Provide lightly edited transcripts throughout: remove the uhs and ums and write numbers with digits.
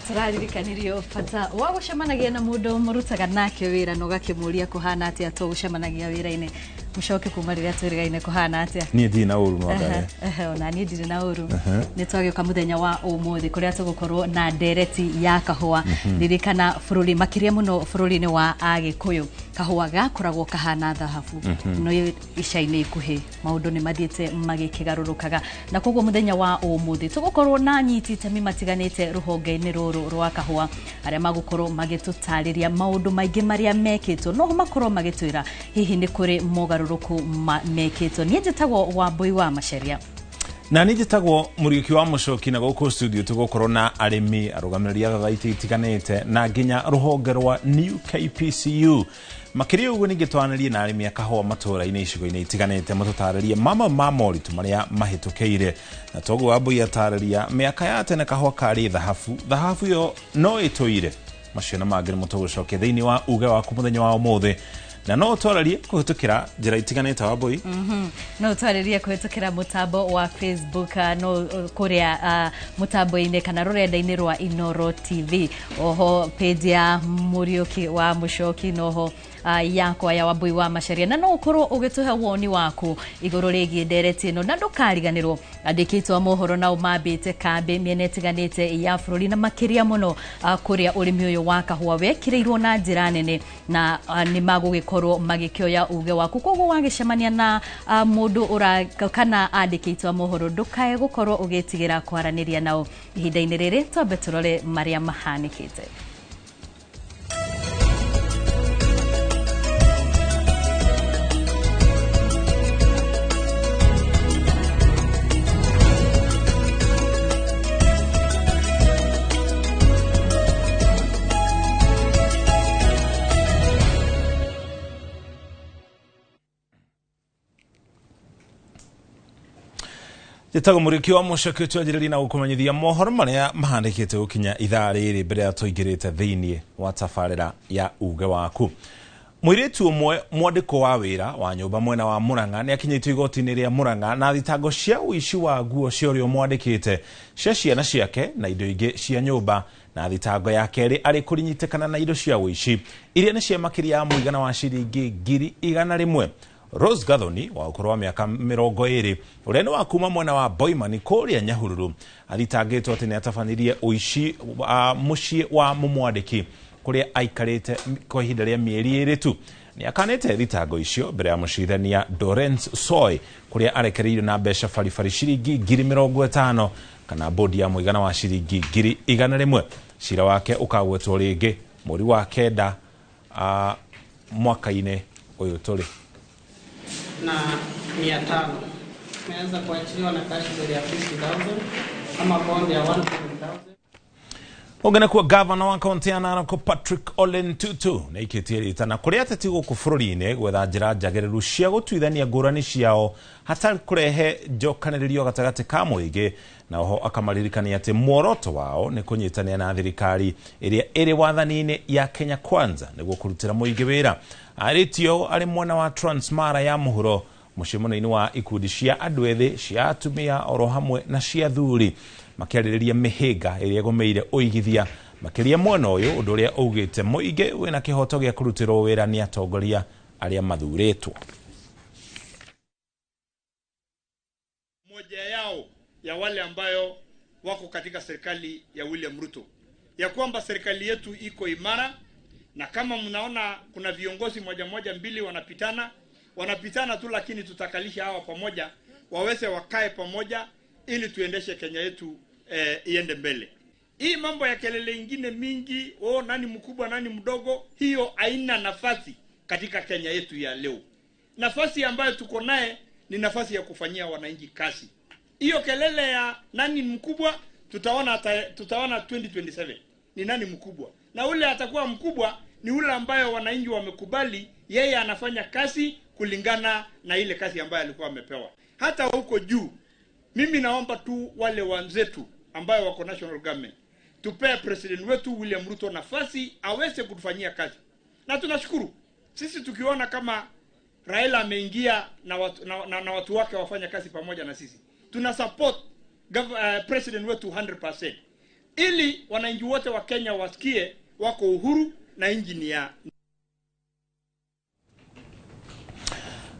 Tũraririkanirio bata wa gũcemanagia na mũndũ mũrutaga nake wĩra na ũgakĩmũria kũhana atĩa to gũcemanagia wĩra-inĩ. Mũcoke kuma rĩrĩa twĩrĩgaine kũhana atĩa? Niĩ ndirĩ na ũru no ngaye. Ona niĩ ndirĩ na ũru. Nĩ twagĩũka mũthenya wa ũmũthĩ kũrĩa tũgũkorwo na ndereti ya kahũa. Ririkana bũrũri makĩria mũno bũrũri-inĩ wa Agĩkũyũ kahũa gakoragwo kahana thahabu. No ica-inĩ ikuhĩ maũndũ nĩ mathiĩte magĩkĩgarũrũkaga, na koguo mũthenya wa ũmũthĩ tũgũkorwo na anyiti itemi matiganĩte rũhonge-inĩ rũrũ rwa kahũa arĩa magũkorwo magĩtũtarĩria maũndũ maingĩ marĩa mekĩtwo, no makorwo magĩtwĩra hihi nĩ kũrĩ mogarũrũku mekĩtwo. Niĩ njĩtagwo Wambui wa Macharia. Na niĩ njĩtagwo Mũriũki wa Mũcoki, na gũkũ studio tũgũkorwo na arĩmi, arũgamĩrĩri a thothaitĩ itiganĩte na nginya rũhonge rwa New KPCU. Makĩria ũguo ningĩ twanĩrie na arĩmi a kahũa matũũra-inĩ icigo-inĩ itiganĩte matũtarĩrie mamwe ma moritũ marĩa mahĩtũkĩire. Na toguo Wambui atarĩria mĩaka ya tene kahũa karĩ thahabu, thahabu ĩyo no ĩtũire. Macio na mangĩ nĩmo tũgũcokia thĩinĩ wa uge waku mũthenya wa ũmũthĩ, na no ũtwarĩrie kũhĩtũkĩra njĩra itiganĩte Wambui. No ũtwarĩrie kũhĩtũkĩra mũtambo wa Facebook, no kũrĩa mũtambo-inĩ kana rũrenda-inĩ rwa Inoro TV, oho page ya Mũriũki wa Mũcoki, noho yakwa ya Wambui wa Macharia, na no ũkorwo ũgĩtũhe woni waku igũrũ rĩgiĩ ndereti ĩno. Na ndũkariganĩrwo andĩkĩtwo mohoro nao mambĩte kambĩ mĩena ĩtiganĩte ya bũrũri, na makĩria mũno kũrĩa ũrĩmi ũyũ wa kahũa wekĩrĩirwo na njĩra nene, na nĩ magũgĩkorwo magĩkĩoya uge waku. Koguo wagĩcemania na mũndũ ũra kana andĩkĩtwo mohoro, ndũkae gũkorwo ũgĩtigĩra kwaranĩria nao. Ihinda-inĩ rĩrĩ twambe tũrore marĩa mahanĩkĩte. Njĩtagwo Mũriũki wa Mũcoki, twanjĩrĩria na gũkũmenyithia mohoro marĩa mahandĩkĩte gũkinya ithaa rĩrĩ mbere ya tũingĩrĩte thĩinĩ wa tabarĩra ya uge waku. Mũirĩtu ũmwe mwandĩko wa wĩra wa nyũmba mwena wa Murang'a nĩ akinyĩtio igoti-inĩ rĩa Murang'a na thitango cia ũici wa nguo cia ũrĩa ũmwandĩkĩte cia ciana ciake na indo ingĩ cia nyũmba, na thitango ya kerĩ arĩ kũrinyitĩkana na indo cia ũici iria nĩ cia makĩria ya mũigana wa ciringi 100,000. Rose Gathoni wa ũkũrũ wa mĩaka 20 ũrĩa nĩ wa kuma mwena wa Boimani kũrĩa Nyahururu athitangĩtwo atĩ nĩ atabanirie ũici wa mũciĩ wa mũmwandĩki kũrĩa aikarĩte kwa ihinda rĩa mĩeri 2 tu. Nĩ akanĩte thitango icio mbere ya mũcirithania Dorence Soy kũrĩa arekereirio na mbeca baribari ciringi 50,000 kana bodi ya mũigana wa ciringi 100,000. Cira wake ũkagwetwo rĩngĩ mweri wa 9 mwaka-inĩ ũyũ tũrĩ. Na 500 imeweza kuachiliwa na cash bail ya 50,000 ama bond ya 100,000. Ũngĩ kuo gavana wa kaunti ya Narok Patrick Ole Ntutu nĩ aikĩtie rĩtana kũrĩ ateti gũkũ bũrũri-inĩ gwetha njĩra njagĩrĩru cia gũtuithania ngũrani ciao hatarĩ kũrehe njokanĩrĩrio gatagatĩ ka mũingĩ, na oho akamaririkania atĩ muoroto wao nĩ kũnyitanĩra na thirikari ĩrĩa ĩrĩ wathani-inĩ ya Kenya Kwanza nĩguo kũrutĩra mũingĩ wĩra. Arĩtio arĩ mwena wa Transmara ya mũhuro mũcemanio-inĩ wa ikundi cia andũ ethĩ, cia atumia oro hamwe na cia athuri, makĩarĩrĩria mĩhĩnga ĩrĩa ĩgũmĩire ũigithia makĩria mwena ũyũ, ũndũ ũrĩa augĩte mũingĩ wĩna kĩhoto gĩa kũrutĩrwo wĩra nĩ atongoria arĩa mathurĩtwo. Moja yao ya wale ambayo wako katika serikali ya William Ruto, ya kwamba serikali yetu iko imara, na kama mnaona kuna viongozi moja moja mbili wanapitana tu, lakini tutakalisha hawa pamoja waweze wakae pamoja ili tuendeshe Kenya yetu iende mbele. Hii mambo ya kelele ingine mingi, oh, nani mkubwa nani mdogo, hiyo haina nafasi katika Kenya yetu ya leo. Nafasi ambayo tuko naye ni nafasi ya kufanyia wananchi kazi. Hiyo kelele ya nani mkubwa tutaona 2027 ni nani mkubwa. Na ule atakuwa mkubwa ni ule ambayo wananchi wamekubali yeye anafanya kazi kulingana na ile kazi ambayo alikuwa amepewa. Hata huko juu mimi naomba tu wale wenzetu ambayo wako national government, tupee president wetu William Ruto nafasi aweze kutufanyia kazi. Na tunashukuru sisi tukiona kama Raila ameingia na watu wake wafanya kazi pamoja na sisi. Tuna support president wetu 100%. ili wananchi wote wa Kenya wasikie wako uhuru na nchi ni ya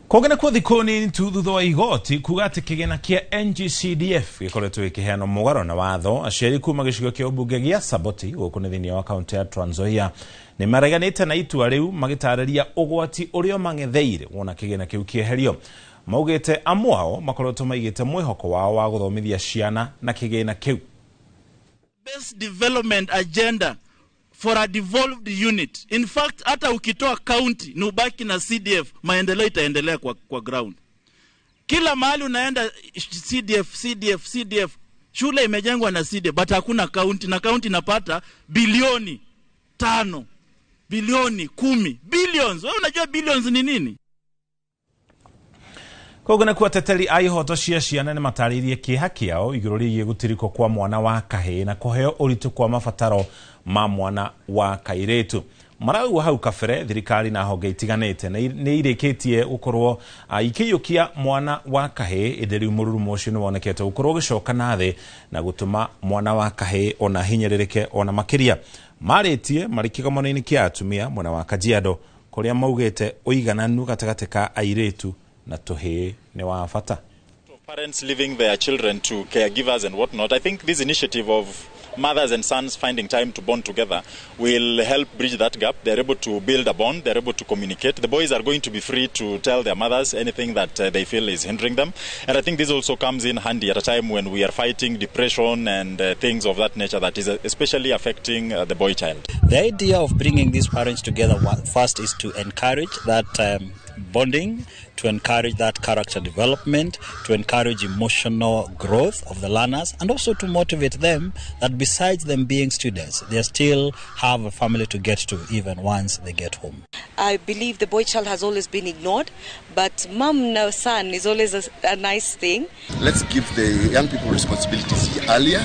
Kogena kwa thikũ nini tu thutha wa igoti kuga atĩ kĩgĩna kĩa NGCDF gĩkoretwo gĩkĩheanwo mũgarũ na watho, aciari kuma gĩcigo kĩa ũmbunge gĩa Saboti gũkũ nĩ thĩinĩ wa kaũntĩ ya Trans Nzoia nĩ mareganĩte na itua rĩu, magĩtarĩria ũgwati ũrĩa mang'etheire wona kĩgĩna kĩu kĩeherio. Maugĩte amwe ao makoretwo maigĩte mwĩhoko wao wa gũthomithia ciana na kĩgĩna kĩu. Best development agenda for a devolved unit. In fact, hata ukitoa county ni ubaki na CDF, maendeleo itaendelea kwa ground. Kila mahali unaenda CDF, CDF, CDF. Shule imejengwa na CDF, but hakuna county, na county inapata bilioni 5, bilioni 10, billions. Wewe unajua billions ni nini? Koguo nĩkuo ateteri a ihoto cia ciana nĩ matarĩirie kĩeha kĩao igũrũ rĩgiĩ gũtirikwo kwa mwana wa kahĩĩ na kũheo ũritũ kwa mabataro ma mwana wa kairĩtu. Marauga hau kabere thirikari na honge itiganĩte nĩ irĩkĩtie gũkorwo ikĩiyũkia mwana wa kahĩĩ, ĩndĩ rĩu mũrurumo ũcio nĩ wonekete gũkorwo ũgĩcoka na thĩ na gũtũma mwana wa kahĩĩ ona hinyĩrĩrĩke ona makĩria. Marĩtie marĩ kĩgomano-inĩ kĩa atumia mwena wa Kajiado kũrĩa maugĩte ũigananu gatagatĩ ka airĩtu na tũhĩĩ nĩ wa bata. Parents leaving their children to caregivers and whatnot, I think this initiative of mothers and sons finding time to bond together will help bridge that gap. They're able to build a bond, they're able to communicate. The boys are going to be free to tell their mothers anything that they feel is hindering them. And I think this also comes in handy at a time when we are fighting depression and things of that nature that is especially affecting the boy child. The idea of bringing these parents together first is to encourage that bonding, to encourage that character development, to encourage emotional growth of the learners, and also to motivate them that besides them being students, they still have a family to get to even once they get home. I believe the boy child has always been ignored, but mom now son is always a nice thing. Let's give the young people responsibilities earlier,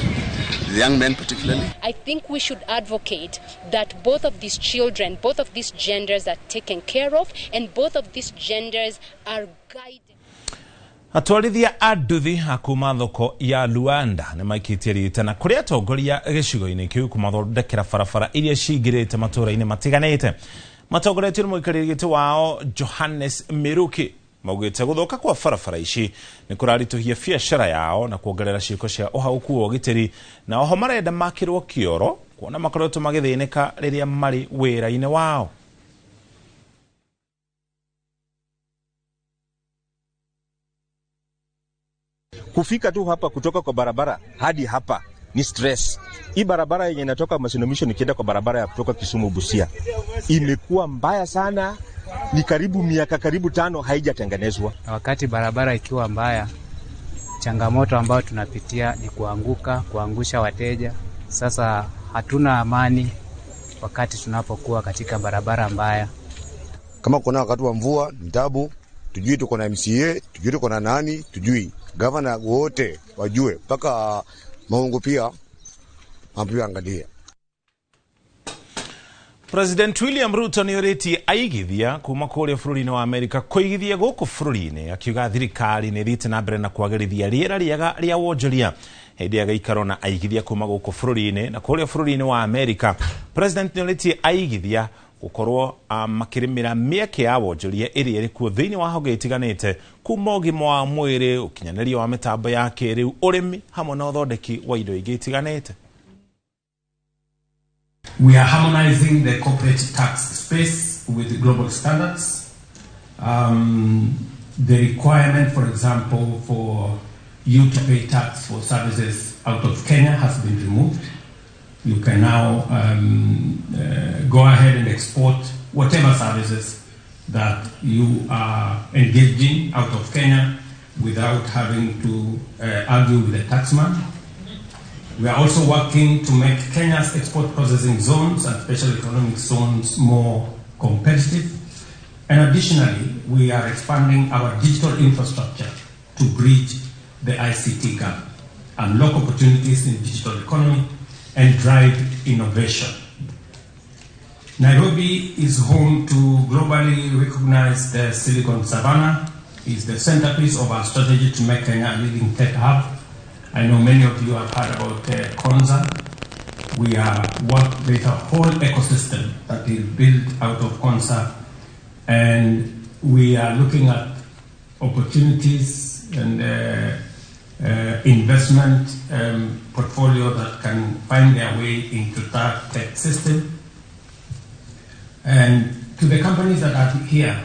the young men particularly. I think we should advocate that both of these children, both of these genders are taken care of, and both of these genders are guided. Atwarithia a nduthi a kuma thoko ya Luanda nĩ maikĩtie ritana kũrĩ atongoria gĩcigo-inĩ kĩu kũmathondekera barabara iria cingĩrĩte matũũra-inĩ matiganĩte. Matongoretio nĩ mũikarĩri gĩtĩ wao Johannes Miruki maugĩte gũthũka kwa barabara ici nĩ kũraritũhia biacara yao na kuongerera ciĩko cia ũhaũku wa ũgitĩri, na oho marenda makĩrwo kĩoro kuona makoretwo magĩthĩnĩka rĩrĩa marĩ wĩra-inĩ wao. Kufika tu hapa kutoka kwa barabara hadi hapa ni stress. Hii barabara yenye inatoka Maseno Mission ikienda kwa barabara ya kutoka Kisumu Busia imekuwa mbaya sana, ni karibu miaka karibu 5 haijatengenezwa. Na wakati barabara ikiwa mbaya, changamoto ambayo tunapitia ni kuanguka, kuangusha wateja. Sasa hatuna amani wakati tunapokuwa katika barabara mbaya. Kama kuna wakati wa mvua ni tabu, tujui tuko na MCA, tujui tuko na nani, tujui gavana wote wajue, mpaka maungu pia ambiwe angalia. President William Ruto nĩ orĩtie aigithia kuma kũrĩa bũrũri-inĩ wa Amerika kũigithia gũkũ bũrũri-inĩ, akiuga thirikari nĩ ĩthiĩte na mbere na kwagĩrithia rĩera rĩega rĩa wonjoria hĩndĩ ya gĩikaro na aigithia kuma gũkũ bũrũri-inĩ na kũrĩa bũrũri-inĩ wa Amerika. President nĩ orĩtie aigithia gũkorwo makĩrĩmĩra mĩeke ya wonjoria ĩrĩa ĩrĩ kuo thĩinĩ wa honge itiganĩte kuma ũgima wa mwĩrĩ, ũkinyanĩria wa mĩtambo ya kĩrĩu, ũrĩmi hamwe na ũthondeki wa indo ingĩ itiganĩte. We are harmonizing the corporate tax space with global standards. The requirement, for example, for you to pay tax for services out of Kenya has been removed. You can now go ahead and export whatever services that you are engaging out of Kenya without having to argue with the taxman. We are also working to make Kenya's export processing zones and special economic zones more competitive. And additionally, we are expanding our digital infrastructure to bridge the ICT gap, unlock opportunities in digital economy, and drive innovation. Nairobi is home to globally recognized Silicon Savannah, is the centerpiece of our strategy to make Kenya a leading tech hub. I know many of you have heard about Konza. We are there's a whole ecosystem that is built out of Konza, and we are looking at opportunities and investment portfolio that can find their way into that tech system. And to the companies that are here,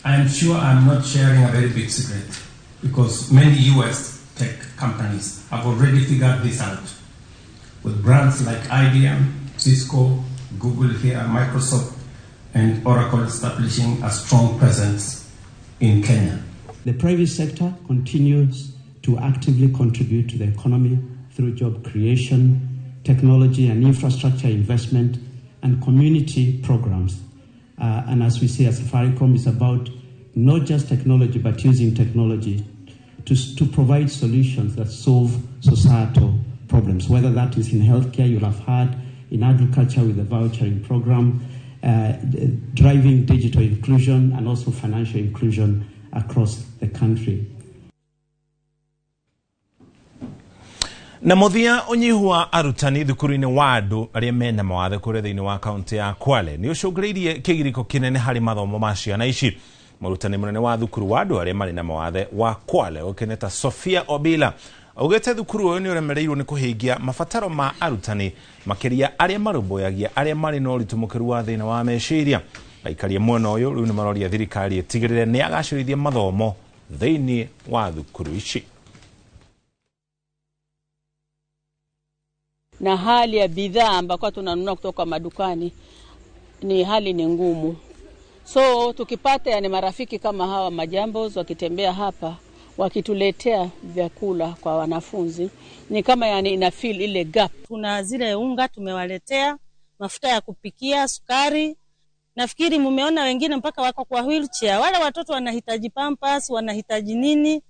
I'm sure I'm not sharing a very big secret, because many US tech companies have already figured this out, with brands like IBM, Cisco, Google here, Microsoft, and Oracle establishing a strong presence in Kenya. The private sector continues to actively contribute to the economy through job creation, technology and infrastructure investment, and community programs. And as we say at Safaricom, it's about not just technology, but using technology to provide solutions that solve societal problems, whether that is in healthcare, you'll have had, in agriculture with the vouchering program, driving digital inclusion and also financial inclusion across the country. Na muthia unyihu wa arutani thukuru-inĩ wa andũ arĩa mena mawathe kũrĩa thĩinĩ wa kaunti ya Kwale nĩ ũcũngĩrĩirie kĩgirĩko kĩnene harĩ mathomo ma ciana ici. Mũrutani mũnene wa thukuru wa andũ arĩa marĩ na mawathe wa Kwale ũkeneta Sofia Obila augĩte thukuru ũyũ nĩ ũremereirwo nĩ kũhingia mabataro ma arutani makĩria arĩa marũmbũyagia arĩa marĩ na ũritũ mũkĩru wa thĩna wa meciria. Aikaria mwena ũyũ rĩu nĩ maroria thirikari ĩtigĩrĩre nĩ agacĩrithia mathomo thĩinĩ wa thukuru ici. Na hali ya bidhaa ambako tunanunua kutoka madukani ni hali ni ngumu. So tukipata yani marafiki kama hawa majambos wakitembea hapa wakituletea vyakula kwa wanafunzi ni kama yani ina fill ile gap. Kuna zile unga tumewaletea, mafuta ya kupikia, sukari. Nafikiri mumeona wengine mpaka wako kwa wheelchair. Wale watoto wanahitaji pampers, wanahitaji nini?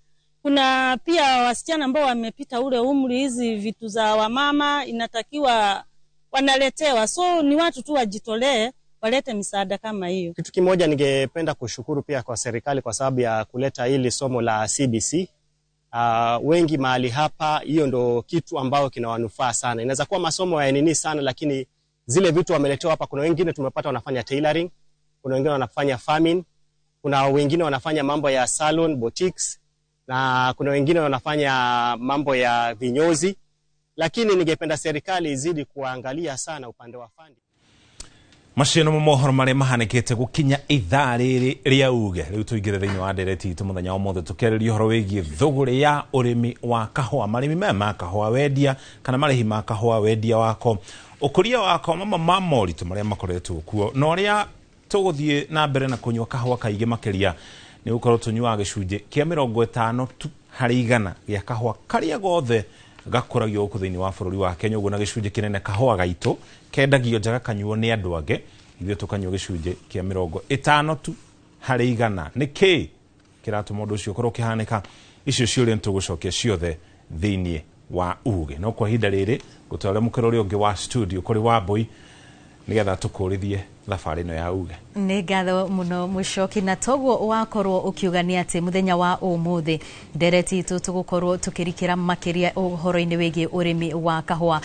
Kuna pia wasichana ambao wamepita ule umri, hizi vitu za wamama inatakiwa wanaletewa. So ni watu tu wajitolee walete misaada kama hiyo. Kitu kimoja ningependa kushukuru pia kwa serikali kwa sababu ya kuleta hili somo la CBC. Wengi mahali hapa hiyo ndo kitu ambao kinawanufaa sana. Inaweza kuwa masomo ya nini sana, lakini zile vitu wameletewa hapa, kuna wengine tumepata wanafanya tailoring, kuna wengine wanafanya farming, kuna wengine wanafanya mambo ya salon, boutiques, na kuna wengine wanafanya mambo ya vinyozi. Lakini ningependa serikali izidi kuangalia sana upande wa funding. Macio nĩmo mohoro marĩa mahanĩkĩte gũkinya ithaa rĩrĩ rĩa uge. Rĩu tũingĩre thĩinĩ wa ndereti itũ mũthenya wa ũmũthĩ tũkĩarĩria ũhoro wĩgiĩ thũgũrĩ ya ũrĩmi wa kahũa, marĩmi maya ma kahũa, wendia kana marĩhi ma kahũa, wendia wako, ũkũria wako, mamwe ma moritũ marĩa makoretwo kuo na ũrĩa tũgũthiĩ na mbere na kũnyua kahũa kaingĩ makĩria nĩ gũkorwo tũnyuaga gĩcunjĩ kĩa 50 tu harĩ igana gĩa kahũa karĩa gothe gakũragio gũkũ thĩinĩ wa bũrũri wa Kenya. Ũguo na gĩcunjĩ kĩnene kahũa gaitũ kendagio nja gakanyuo nĩ andũ angĩ, ithuĩ tũkanyua gĩcunjĩ kĩa 50 tu harĩ igana. Nĩ kĩĩ kĩratũma ũndũ ũcio ũkorwo ũkĩhanĩka? Icio ciũria nĩtũgũcokia ciothe thĩinĩ wa uge. No kwa ihinda rĩrĩ ngũtware mũkĩra ũrĩa ũngĩ wa studio kũrĩ Wambui nĩgetha tũkũrithie thabarĩ ĩno ya uge. Nĩ ngatho mũno Mũcoki, na toguo wakorwo ũkiuga nĩ atĩ mũthenya wa ũmũthĩ ndereti itũ tũgũkorwo tũkĩrikĩra makĩria ũhoro-inĩ wĩgiĩ ũrĩmi wa kahũa,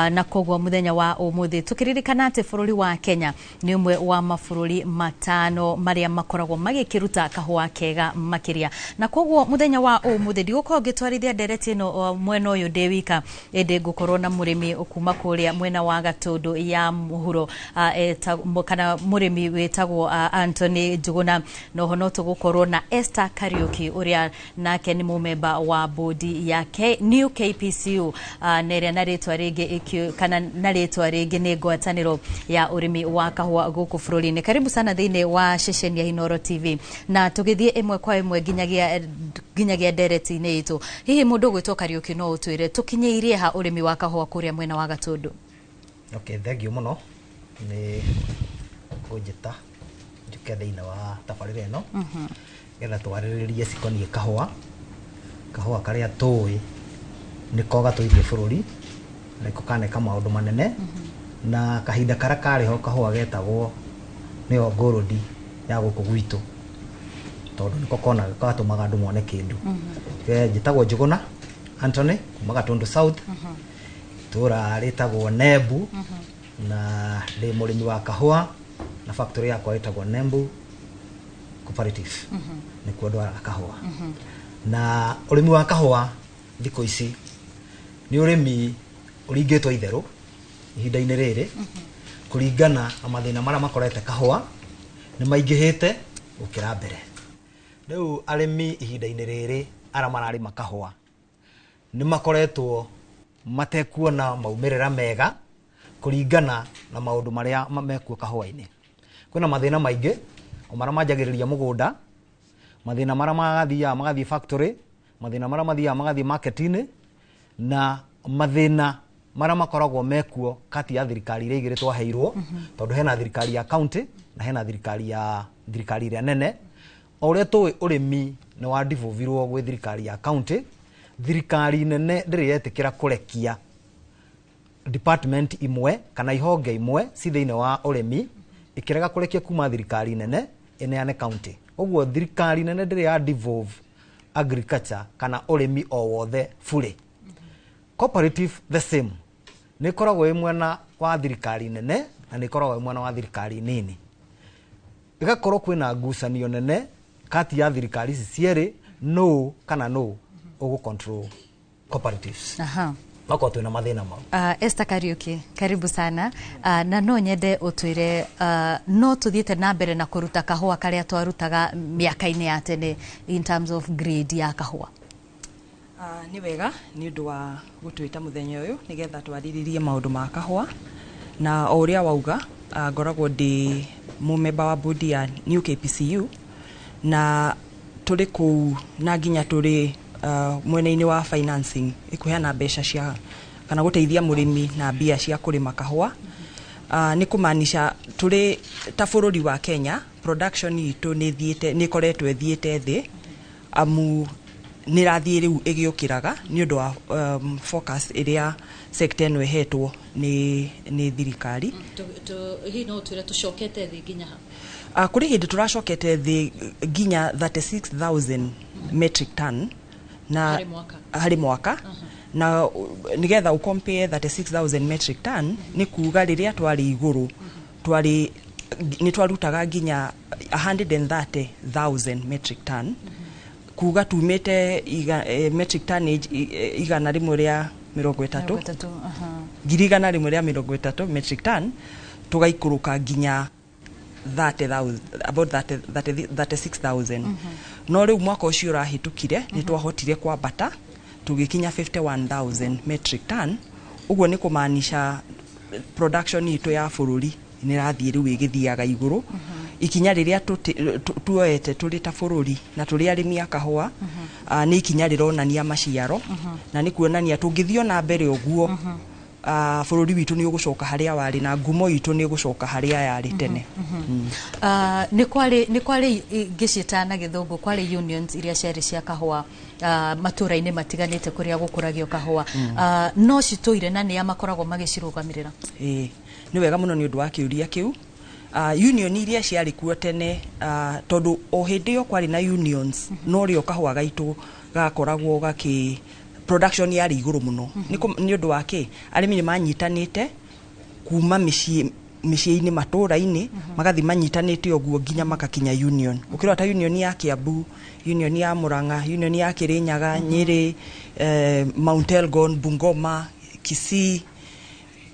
na koguo mũthenya wa ũmũthĩ tũkĩririkana atĩ bũrũri wa Kenya nĩ ũmwe wa mabũrũri 5 marĩa makoragwo magĩkĩruta kahũa kega makĩria, na koguo mũthenya wa ũmũthĩ ndigũkorwo ngĩtwarithia ndereti ĩno mwena ũyũ ndĩ wika, ĩndĩ ngũkorwo na mũrĩmi kuma kũrĩa mwena wa Gatũndũ ya mũhuro, kana mũrĩmi wĩtagwo Anthony Njuguna, noho no tũgũkorwo na Esther Kariuki ũrĩa nake nĩ mũmemba wa bodi ya New KPCU, na ĩrĩa na rĩtwa rĩngĩ kana na rĩtwa rĩngĩ nĩ ngwatanĩro ya ũrĩmi wa kahũa gũkũ bũrũri-inĩ. Karibu sana thĩinĩ wa ceceni ya Inooro TV, na tũgĩthiĩ ĩmwe kwa ĩmwe nginyagia ndereti-inĩ itũ. Hihi mũndũ ũgwĩtwo Kariuki no ũtwĩre tũkinyĩirie ha ũrĩmi wa kahũa kũrĩa mwena wa Gatũndũ? Okay, thank you mũno nĩ kũnjĩta njuke thĩinĩ wa tabarĩra ĩno getha twarĩrĩrie cikoniĩ kahũa karĩa tũĩ nĩko gatũirie bũrũri, nĩko kaneka maũndũ manene, na kahinda karĩa karĩ ho kahũa getagwo nĩyo ngũrũndi ya gũkũ gwitũ, tondũ nĩko konaga gatũmaga andũ mone kĩndũ. Njĩtagwo Njuguna Anthony kuma Gatũndũ South. Itũra rĩtagwo Nembu, na ndĩ mũrĩmi wa kahũa na factory yakwa ĩtagwo Nembu Cooperative. Nĩkuo ndwaraga kahũa. Na ũrĩmi wa kahũa thikũ ici nĩ ũrĩmi ũringĩtwo itherũ ihinda-inĩ rĩrĩ, kũringana na mathĩna marĩa makorete kahũa nĩ maingĩhĩte gũkĩra mbere. Rĩu arĩmi ihinda-inĩ rĩrĩ arĩa mararĩma kahũa nĩ makoretwo matekuona maumĩrĩra mega kũringana na maũndũ marĩa mekuo kahũa-inĩ. Kwĩna mathĩna maingĩ o marĩa manjagĩrĩria mũgũnda, mathĩna marĩa magathiaga magathiĩ factory, mathĩna marĩa mathiaga magathiĩ market-inĩ, na mathĩna marĩa makoragwo mekuo kati ya thirikari iria igĩrĩ twaheirwo, tondũ hena thirikari ya county na hena thirikari ya thirikari ĩrĩa nene. O ũrĩa tũĩ, ũrĩmi nĩ wa devolvirwo gwĩ thirikari ya county. Thirikari nene ndĩrĩ yetĩkĩra kũrekia department imwe kana ihonge imwe ci thĩinĩ wa ũrĩmi, ĩkĩrega kũrekia kuma thirikari nene ĩneane county. Ũguo thirikari nene ndĩrĩ ya devolve agriculture kana ũrĩmi o wothe fully. Cooperative the same, nĩ ĩkoragwo ĩ mwena wa thirikari nene na nĩ ĩkoragwo ĩ mwena wa thirikari nini. Ĩgakorwo kwĩna ngucanio nene kati ya thirikari ici cierĩ, nũ kana nũ ũgũ control cooperatives. Makorwo twĩna mathĩna mau. Esther Kariuki, karibu sana. Na no nyende ũtwĩre, no tũthiĩte na mbere na kũruta kahũa karĩa twarutaga mĩaka-inĩ ya tene in terms of grade ya kahũa? Nĩ wega nĩ ũndũ wa gũtwĩta mũthenya ũyũ nĩgetha twarĩrĩrie maũndũ ma kahũa. Na o ũrĩa wauga, ngoragwo ndĩ mũmemba wa bodi ya New KPCU, na tũrĩ kũu na nginya tũrĩ mwena-inĩ wa financing, ĩkũheana mbeca cia kana gũteithia mũrĩmi na mbia cia kũrĩma kahũa. Nĩ kũmaanisha tũrĩ ta bũrũri wa Kenya, production itũ nĩ ĩthiĩte, nĩ ĩkoretwo ĩthiĩte thĩ, amu nĩ ĩrathiĩ rĩu ĩgĩũkĩraga nĩ ũndũ wa focus ĩrĩa sector ĩno ĩhetwo nĩ thirikari. Hihi no ũtwĩre tũcokete thĩ nginya ha? Kũrĩ hĩndĩ tũracokete thĩ nginya 36,000 metric ton na Harĩ mwaka. Harĩ mwaka. Na nĩgetha ũcompare 36,000 metric ton, nĩ kuga rĩrĩa twarĩ igũrũ twarĩ nĩ twarutaga nginya 130,000 metric ton, kuga tumĩte metric tonnage 130, 30, aha. 130,000 metric ton, tũgaikũrũka nginya 30,000, about 30, 30, 36,000. No rĩu mwaka ũcio ũrahĩtũkire nĩ twahotire kwambata tũgĩkinya 51,000 metric ton. Ũguo nĩ kũmaanisha production itũ ya bũrũri nĩ ĩrathiĩ rĩu ĩgĩthiaga igũrũ. Ikinya rĩrĩa tuoete tũrĩ ta bũrũri na tũrĩ arĩmi a kahũa, nĩ ikinya rĩronania maciaro, na nĩ kuonania tũngĩthiĩ ona mbere ũguo, bũrũri witũ nĩ ũgũcoka harĩa warĩ na ngumo itũ nĩ ĩgũcoka harĩa yarĩ tene. Nĩ kwarĩ ngĩciĩta na gĩthũngũ, kwarĩ unions iria ciarĩ cia kahũa matũra-inĩ matiganĩte kũrĩa gũkũragio kahũa. No citũire na nĩa makoragwo magĩcirũgamĩrĩra? Ĩĩ, nĩ wega mũno nĩ ũndũ wa kĩũria kĩu. Union iria ciarĩ kuo tene, tondũ o hĩndĩ ĩyo kwarĩ na unions, no rĩo kahũa gaitũ gakoragwo gakĩ production yarĩ igũrũ mũno. Nĩ ũndũ wa kĩ arĩmi nĩ manyitanĩte kuma mĩciĩ mĩciĩ-inĩ, matũra-inĩ, magathiĩ manyitanĩte ũguo nginya makakinya union. Ũkĩrora ta union ya Kiambu, union ya Murang'a, union ya Kirinyaga, Nyĩrĩ, Mount Elgon, Bungoma, Kisii,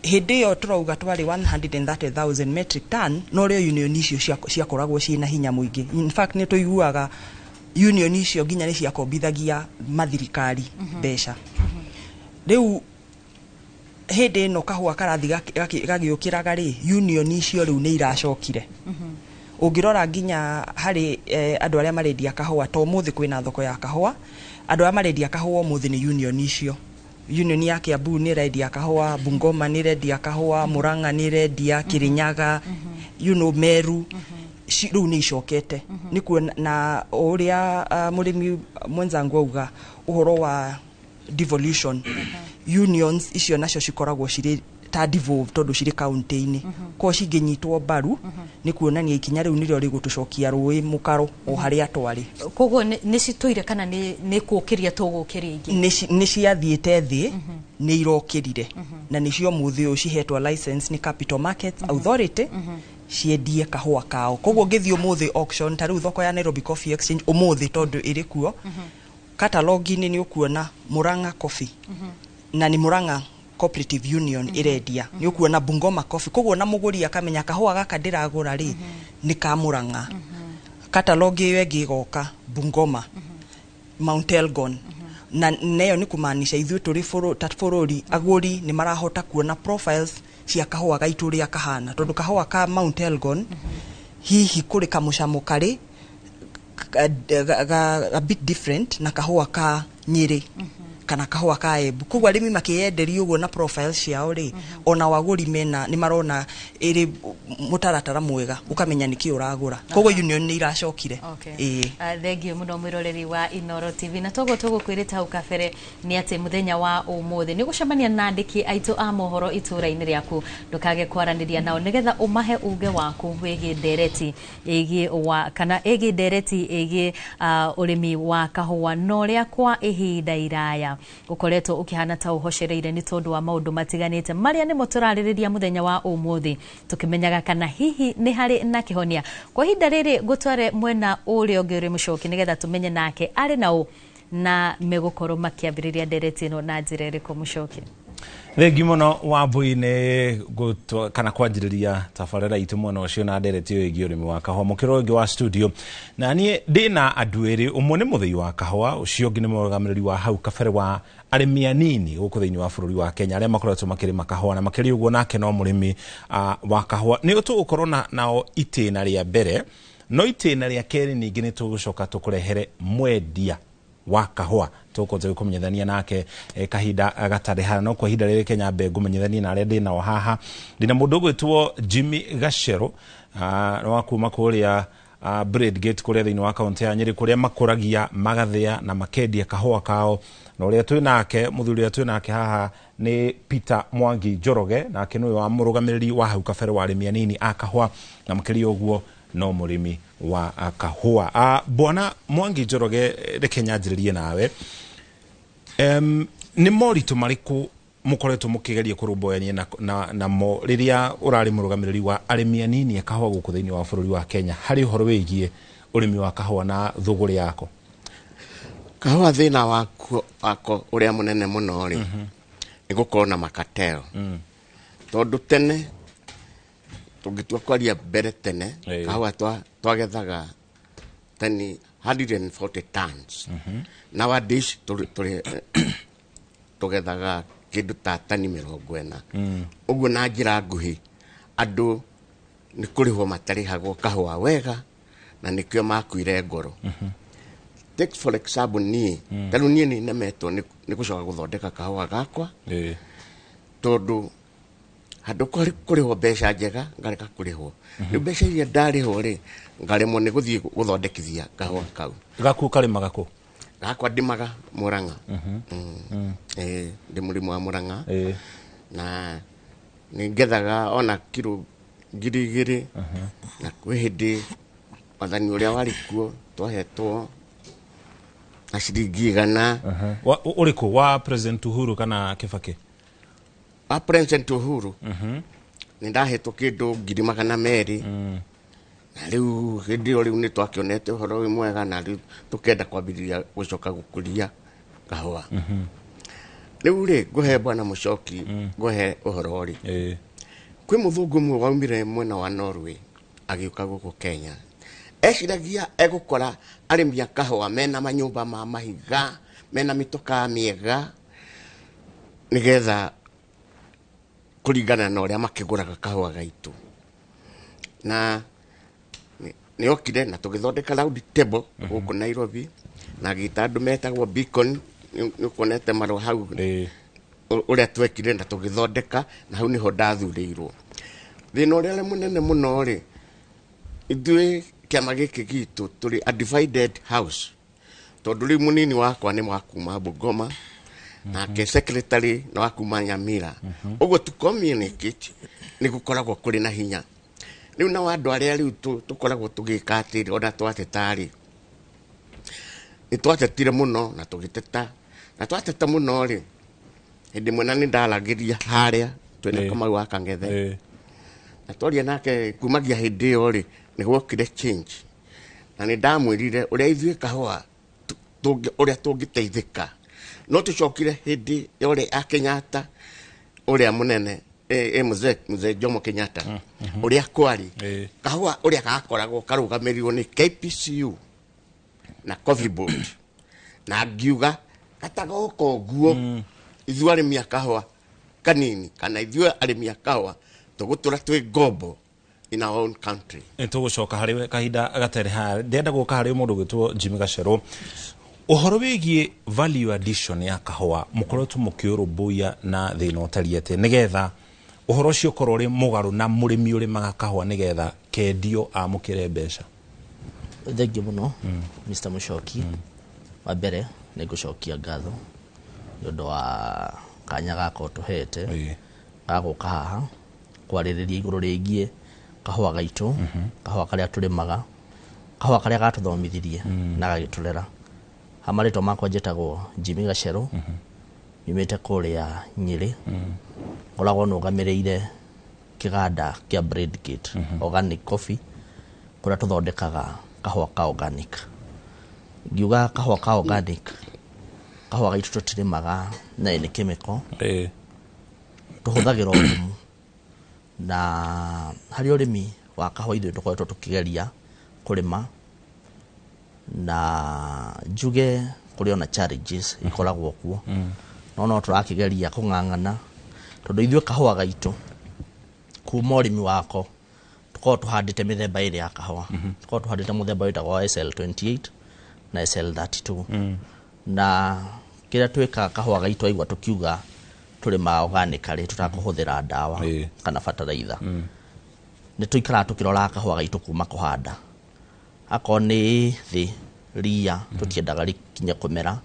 hĩndĩ ĩyo tũrauga twarĩ 130,000 metric ton, no rĩo union icio ciakoragwo ciĩna hinya mũingĩ. In fact, nĩ tũiguaga union icio nginya nĩ ciakombithagia mathirikari mbeca. Rĩu hĩndĩ ĩno kahũa karathiĩ gagĩũkĩraga rĩ, union icio rĩu nĩ iracokire. Ũngĩrora nginya harĩ andũ arĩa marendia kahũa, to ũmũthĩ kwĩna thoko ya kahũa, andũ arĩa marendia kahũa ũmũthĩ nĩ union icio. Union ya Kiambu nĩ ĩrendia kahũa, Bungoma nĩ ĩrendia kahũa, Murang'a nĩ ĩrendia, Kirinyaga, Meru. Rĩu nĩ icokete nĩ kuona na o ũrĩa mũrĩmi mwenzangu auga ũhoro wa devolution. Unions icio nacio cikoragwo cirĩ ta devolved tondũ cirĩ kaunti-inĩ, ko cingĩnyitwo mbaru nĩ kuonania ikinya rĩu nĩrĩo rĩgũtũcokia rũĩ mũkaro o harĩa twarĩ. Koguo nĩ citũire kana nĩ kũkĩria tũgũkĩria ingĩ? Nĩ ciathiĩte thĩ, nĩ irokĩrire, na nĩcio mũthĩ ũyũ cihetwo license nĩ Capital Markets Authority ciendie kahũa kao. Koguo ngĩthiĩ ũmũthĩ auction, ta rĩu thoko ya Nairobi Coffee Exchange ũmũthĩ, tondũ ĩrĩ kuo catalogue-inĩ, nĩ ũkuona Murang'a Coffee, na nĩ Murang'a Cooperative Union ĩrendia. Nĩ ũkuona Bungoma Coffee, koguo na mũgũri akamenya kahũa gaka ndĩragũra rĩ nĩ ka Murang'a. Catalogue ĩyo ĩngĩ ĩgoka Bungoma, Mount Elgon, na neyo nĩ kumaanisha ithuĩ tũrĩ ta bũrũri, agũri nĩ marahota kuona profiles cia kahũa gaitũ ũrĩa kahana, tondũ kahũa ka Mount Elgon hihi kũrĩ kamũcamo karĩ a bit different na kahũa ka Nyĩrĩ kana kahũa ka Embu. Koguo arĩmi makĩyenderia ũguo na profiles ciao rĩ, ona wagũri mena nĩ marona ĩrĩ mũtaratara mwega, ũkamenya nĩkĩ ũragũra. Koguo union nĩ iracokire. Ĩĩ. Thengio mũno, mwĩroreri wa Inoro TV, na toguo tũgũkwĩrĩte hau kabere nĩ atĩ mũthenya wa ũmũthĩ nĩ gũcemania na andĩki aitũ a mohoro itũũra-inĩ rĩaku. Ndũkage kwaranĩria nao nĩgetha ũmahe uge waku wĩgiĩ ndereti ĩgiĩ wa kana ĩgiĩ ndereti ĩgiĩ ũrĩmi wa kahũa na ũrĩa kwa ihinda iraya ũkoretwo ũkĩhana ta ũhocereire nĩ tondũ wa maũndũ matiganĩte marĩa nĩmo tũrarĩrĩria mũthenya wa ũmũthĩ, tũkĩmenyaga kana hihi nĩ harĩ na kĩhonia. Kwa ihinda rĩrĩ ngũtware mwena ũrĩa ũngĩ ũrĩ mũcoki nĩgetha tũmenye nake arĩ na ũ na megũkorwo makĩambĩrĩria ndereti ĩno na njĩra ĩrĩkũ. Mũcoki. Thengi mũno, Wambui, nĩ kana kwanjĩrĩria tabarĩra itũ mwena ũcio na ndereti ĩyo ĩgiĩ ũrĩmi wa kahũa. Mũkĩro ũngĩ wa studio na niĩ ndĩna andũ erĩ, ũmwe nĩ mũthĩi wa kahũa, ũcio ũngĩ nĩ mũrũgamĩrĩri wa hau kabere wa arĩmi anini gũkũ thĩinĩ wa bũrũri wa Kenya arĩa makoretwo makĩrĩma kahũa, na makĩria ũguo nake no mũrĩmi wa kahũa. Nĩ tũgũkorwo nao itĩna rĩa mbere, no itĩna rĩa kerĩ ningĩ nĩ tũgũcoka tũkũrehere mwendia wa kahũa tũgũkorwo tũgĩkũmenyithania nake kahinda gatarĩ hana. No kwa ihinda rĩrĩ Kenya mbe ngũmenyithanie na arĩa ndĩ nao haha. Ndĩna mũndũ ũgwĩtwo Jimmy Gacero, wa kuma kũrĩa Bradgate kũrĩa thĩinĩ wa kaunti ya Nyĩrĩ, kũrĩa makũragia, magathĩa na makendia kahũa kao. Na ũrĩa twĩ nake, mũthuri ũrĩa twĩ nake haha nĩ Peter Mwangi Njoroge, nake nĩwe wa mũrũgamĩrĩri wa hau kabere wa arĩmi anini a kahũa, na makĩria ũguo no mũrĩmi wa kahũa. Bwana Mwangi Njoroge, reke nyanjĩrĩrie nawe. Nĩ moritũ marĩkũ mũkoretwo mũkĩgeria kũrũmbũyania namo rĩrĩa ũrarĩ mũrũgamĩrĩri wa arĩmi anini a kahũa gũkũ thĩinĩ wa bũrũri wa Kenya harĩ ũhoro wĩgiĩ ũrĩmi wa kahũa na thũgũrĩ yako? Kahũa thĩna wako wako ũrĩa mũnene mũno rĩ nĩ gũkorwo na makatel, tondũ tene, tũngĩtua kwaria mbere tene, kahũa twagethaga tani 140 tons. Nowadays tũgethaga kĩndũ ta tani 40. Ũguo na njĩra nguhĩ, andũ nĩ kũrĩhwo matarĩhagwo kahũa wega, na nĩkĩo makuire ngoro. Take for example niĩ, ta rĩu niĩ nĩ nemetwo nĩ gũcoka gũthondeka kahũa gakwa, tondũ handũ kũrĩhwo mbeca njega ngareka kũrĩhwo. Rĩu mbeca iria ndarĩhwo rĩ, ngaremwo nĩ gũthiĩ gũthondekithia kahũa kau. Gaku karĩmaga kũ? Gakwa ndĩmaga Mũrang'a. Ĩĩ, ndĩ mũrĩmi wa Mũrang'a na nĩ ngethaga ona kiro 2000, na kwĩ hĩndĩ wathani ũrĩa warĩ kuo twahetwo na ciringi 100. Ũrĩkũ, wa President Uhuru kana Kibaki? Wa President Uhuru. Nĩ ndahetwo kĩndũ 200,000, na rĩu hĩndĩ ĩyo rĩu nĩ twakĩonete ũhoro wĩ mwega, na rĩu tũkenda kwambĩrĩria gũcoka gũkũria kahũa. Rĩu rĩ, ngũhe bwana Mũcoki, ngũhe ũhoro rĩ, kwĩ mũthũngũ ũmwe waumire mwena wa Norway agĩũka gũkũ Kenya, eciragia egũkora arĩmi a kahũa mena manyũmba ma mahiga, mena mĩtokaa mĩega, nĩgetha kũringana na ũrĩa makĩgũraga kahũa gaitũ. Na nĩ okire na tũgĩthondeka round table gũkũ Nairobi, na agĩta andũ metagwo Beacon. Nĩ ũkuonete marũa hau ũrĩa twekire na tũgĩthondeka, na hau nĩho ndathurĩirwo. Thĩna ũrĩa mũnene mũno rĩ, ithuĩ kĩama gĩkĩ gitũ tũrĩ a divided house, tondũ rĩu mũnini wakwa nĩ wa kuma Bungoma. Nake secretary nĩ wa kuma Nyamira. Ũguo to communicate nĩ gũkoragwo kũrĩ na hinya. Rĩu nao andũ arĩa rĩu tũkoragwo tũgĩka atĩrĩ, ona twateta-rĩ, nĩ twatetire mũno na tũgĩteta, na twateta mũno rĩ, hĩndĩ ĩmwe na nĩ ndaragĩria harĩa twĩna Kamau wa Kang'ethe, na twaria nake kumagia hĩndĩ ĩyo rĩ, nĩ gwokire change, na nĩ ndamwĩrire ũrĩa ithuĩ kahũa ũrĩa tũngĩteithĩka. No tũcokire hĩndĩ ya ũrĩa a Kenyatta ũrĩa mũnene, mzee Jomo Kenyatta, ũrĩa kwarĩ kahũa ũrĩa gakoragwo karũgamĩrĩirwo nĩ KPCU na Coffee Board, na ngiuga gatagoka ũguo ithuĩ arĩmi a kahũa kanini kana ithuĩ arĩmi a kahũa tũgũtũra twĩ ngombo in our own country. Nĩ tũgũcoka harĩ we kahinda gatarĩ haha. Ndĩrenda gũka harĩ mũndũ ũgwĩtwo Jimmy Gacerũ. Ũhoro wĩgiĩ value addition ya kahũa mũkoretwo mũkĩũrũmbũiya na thĩna ũtariĩ atĩa, nĩgetha ũhoro ũcio ũkorwo ũrĩ mũgarũ na mũrĩmi ũrĩmaga kahũa nĩgetha kendio amũkĩre mbeca? Thengiũ mũno, Mr. Mũcoki. Wa mbere nĩ ngũcokia ngatho nĩ ũndũ wa kanya gaka ũtũhete ga gũka haha kwarĩrĩria igũrũ rĩgiĩ kahũa gaitũ, kahũa karĩa tũrĩmaga, kahũa karĩa gatũthomithirie na gagĩtũrera. Ha marĩtwa makwa njĩtagwo Jimmy Gacerũ, nyumĩte kũrĩa Nyĩrĩ, ngoragwo nũgamĩrĩire kĩganda kĩa Breadgate Organic Coffee, kũrĩa tũthondekaga kahũa ka organic. Ngiuga kahũa ka organic, kahũa gaitũ tũtirĩmaga na any chemical, tũhũthagĩra thumu. Na harĩ ũrĩmi wa kahũa ithuĩ tũkoretwo tũkĩgeria kũrĩma, na njuge kũrĩ ona challenges ikoragwo kuo, no tũrakĩgeria kũng'ang'ana, tondũ ithuĩ kahũa gaitũ kuma ũrĩmi wako tũkoragwo tũhandĩte mĩthemba ĩrĩ ya kahũa. Tũkoragwo tũhandĩte mũthemba wĩtagwo wa SL28 na SL32. Na kĩrĩa twĩkaga kahũa gaitũ aigua tũkiuga tũrĩmaga organically, tũtakũhũthĩra ndawa kana bataraitha, nĩ tũikaraga tũkĩroraga kahũa gaitũ kuma kũhanda. Akorwo nĩ thĩ ria tũtiendaga rĩkinye kũmera,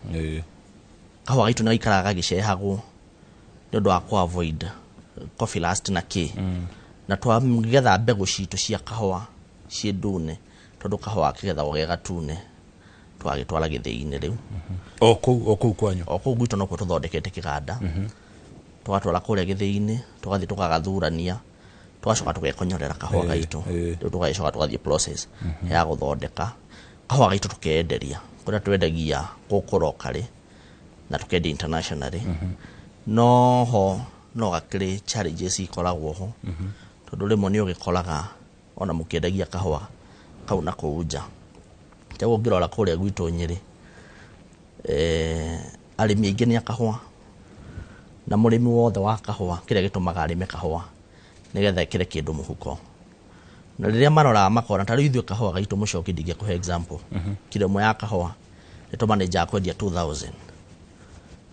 kahũa gaitũ nĩ gaikaraga gagĩcehagwo nĩ ũndũ wa kũ avoid coffee rust na kĩ. Na twagetha mbegũ citũ cia kahũa ciĩ ndune, tondũ kahũa gakĩgethagwo ge gatune, tũgagĩtwara gĩthĩi-inĩ rĩu. O kũu kwanyu? O kũu gwitũ nokuo tũthondekete kĩganda. Tũgatwara kũrĩa gĩthĩi-inĩ, tũgathiĩ tũgagathurania, tũgacoka tũgekonyorera kahũa gaitũ. Rĩu tũgagĩcoka tũgathiĩ process ya gũthondeka kahũa gaitũ, tũkenderia kũrĩa twendagia gũkũ locally na tũkendia internationally. No ho no gakĩrĩ challenges ikoragwo ho, tondũ rĩmwe nĩ ũgĩkoraga ona mũkĩendagia kahũa kau na kũu nja. Koguo ũngĩrora kũrĩa gwitũ Nyĩrĩ, arĩmi aingĩ nĩ a kahũa, na mũrĩmi wothe wa kahũa kĩrĩa gĩtũmaga arĩme kahũa nĩgetha ekĩre kĩndũ mũhuko. Na rĩrĩa maroraga makona ta rĩu ithuĩ kahũa gaitũ, Mũcoki, ndingĩkũhe example, kilo ĩmwe ya kahũa nĩ tũmanĩnjaga kwendia 2000,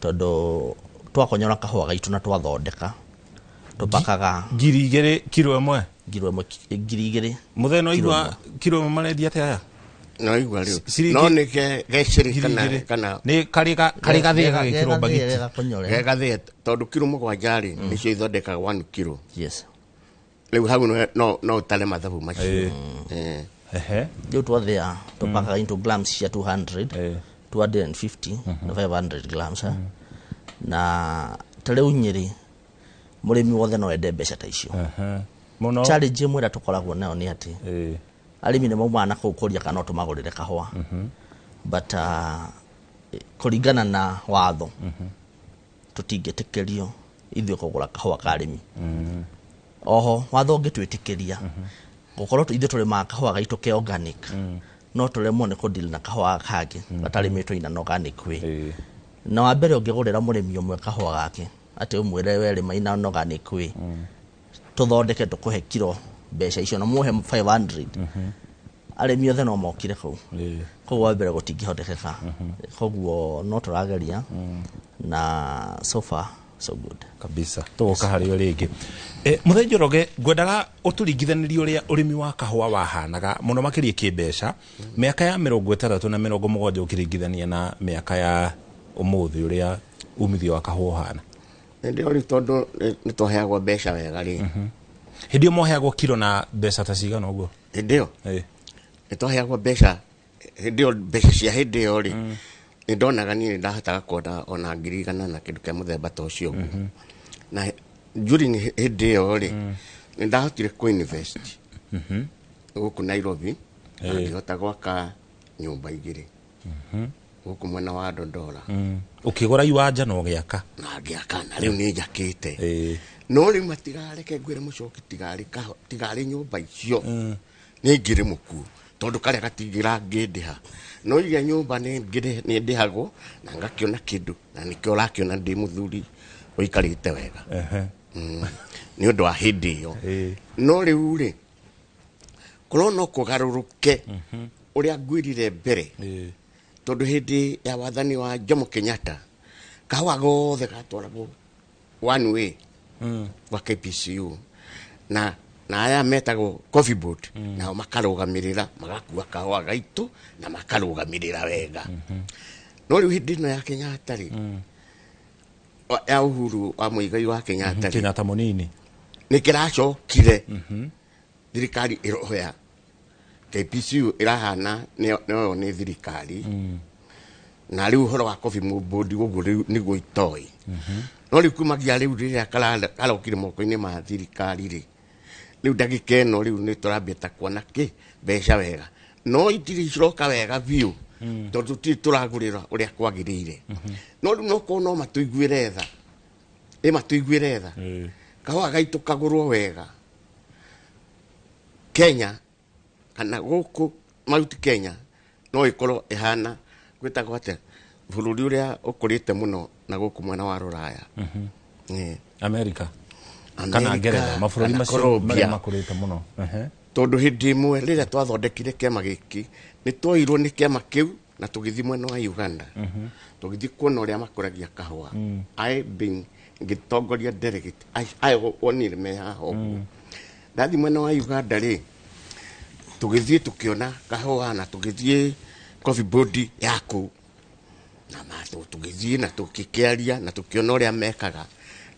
tondũ twakonyora kahũa gaitũ na twathondeka tũpakaga 2000 kilo ĩmwe. Ngiri ĩmwe, 2000. Mũthenya no igua kilo ĩmwe marendia atĩa aya? No igua rĩu no nĩ gecĩrĩ kana kana nĩ karĩ gathĩe gagĩkĩrwo mbagiti, ge gathĩe, tondũ kilo 7 rĩ nĩcio ithondekaga 1 kilo. Yes. Rĩu hau no ũtare mathabu macio. Rĩu twathĩa tũpakaga into grams cia 200, 250 na 500 grams. Na ta rĩu Nyĩrĩ mũrĩmi wothe no ende mbeca ta icio. Challenge ĩmwe ĩrĩa tũkoragwo nayo nĩ atĩ arĩmi nĩ maumaga na kũu kũria kana no tũmagũrĩre kahũa, but kũringana na watho tũtingĩtĩkĩrio ithuĩ kũgũra kahũa ka arĩmi. Oho watho ũngĩtwĩtĩkĩria gũkorwo ithuĩ tũrĩmaga kahũa gaitũ ke organic, no tũremwo nĩ kũdeal na kahũa kangĩ gatarĩmĩtwo in an organic way. Na wa mbere ũngĩgũrĩra mũrĩmi ũmwe kahũa gake atĩ ũmwĩre we rĩma in an organic way, tũthondeke tũkũhe kilo mbeca icio na muohe 500, arĩmi othe no mokire kũu. Koguo wa mbere gũtingĩhotekeka. Koguo no tũrageria, na so far so good. Kabisa. Tũgoka harĩ o rĩngĩ. Mũthee Njoroge, ngwendaga ũtũringithanĩrie ũrĩa ũrĩmi wa kahũa wahanaga mũno makĩria kĩmbeca mĩaka ya 60 na 70 ũkĩringithania na mĩaka ya Ũmũthĩ ũrĩa umithio wa kahũa ũhana? Hĩndĩ ĩyo rĩu, tondũ nĩ twaheagwo mbeca wega rĩ. Hĩndĩ ĩyo moheagwo kiro na mbeca ta cigana ũguo? Hĩndĩ ĩyo nĩ twaheagwo mbeca, hĩndĩ ĩyo, mbeca cia hĩndĩ ĩyo rĩ, nĩ ndonaga niĩ nĩ ndahotaga kuona ona 100,000 na kĩndũ kĩa mũthemba ta ũcio ũguo. Na during hĩndĩ ĩyo rĩ, nĩ ndahotire kũ-invest gũkũ Nairobi na ngĩhota gwaka nyũmba igĩrĩ gũkũ mwena wa Dondora. Ũkĩgũra iwanja na ũgĩaka? Na ngĩaka, na rĩu nĩ njakĩte. No rĩu matigareke ngwĩre mũcoki, tigarĩ nyũmba icio nĩ ngĩrĩ mũkuo, tondũ karĩa gatingĩra ngĩndĩha, no iria nyũmba nĩ ndĩhagwo na ngakĩona kĩndũ, na nĩkĩo ũrakĩona ndĩ mũthuri ũikarĩte wega. Nĩ ũndũ wa hĩndĩ ĩyo. No rĩu rĩ, korwo no kũgarũrũke ũrĩa ngwĩrire mbere, tondũ hĩndĩ ya wathani wa Jomo Kenyatta kahũa gothe gatwaragwo one way gwa KPCU na aya metagwo Coffee Board, nao makarũgamĩrĩra, magakua kahũa gaitũ na makarũgamĩrĩra wega. No rĩu hĩndĩ ĩno ya Kenyatta rĩ, ya Uhuru wa Muigai wa Kenyatta rĩ, Kenyatta mũnini. Nĩ kĩracokire thirikari ĩroya KPCU, ĩrahana nĩyo nĩ thirikari. Na rĩu ũhoro wa Coffee Board ũguo rĩu nĩguo itoĩ. No rĩu kumagia rĩu rĩrĩa karokire moko-inĩ ma thirikari rĩ, rĩu ndagĩka ĩno rĩu nĩ tũrambia ta kuona kĩ mbeca wega, no itirĩ ciroka wega biũ, tondũ tũtirĩ tũragũrĩra ũrĩa kwagĩrĩire. No rĩu no korwo no matũiguĩre tha, ĩ matũiguĩre tha, kahũa gaitũ kagũrwo wega Kenya kana gũkũ Mount Kenya, no ĩkorwo ĩhana gwĩtagwo atĩa bũrũri ũrĩa ũkũrĩte mũno na gũkũ mwena wa Rũraya? America kana Amerika, Ngeretha, mabũrũri kana macio Colombia. marĩa makũrĩte mũno. Tondũ hĩndĩ ĩmwe rĩrĩa twathondekire kĩama gĩkĩ, nĩ twoirwo nĩ kĩama kĩu na tũgĩthiĩ mwena wa Uganda, tũgĩthiĩ kuona ũrĩa makũragia kahũa. I being ngĩtongoria delegate I wonire me haha ũguo. Ndathiĩ mwena wa Uganda rĩ, tũgĩthiĩ tũkĩona kahũa na tũgĩthiĩ Coffee Board ya kũu na tũgĩthiĩ na tũgĩkĩaria na tũkĩona ũrĩa mekaga.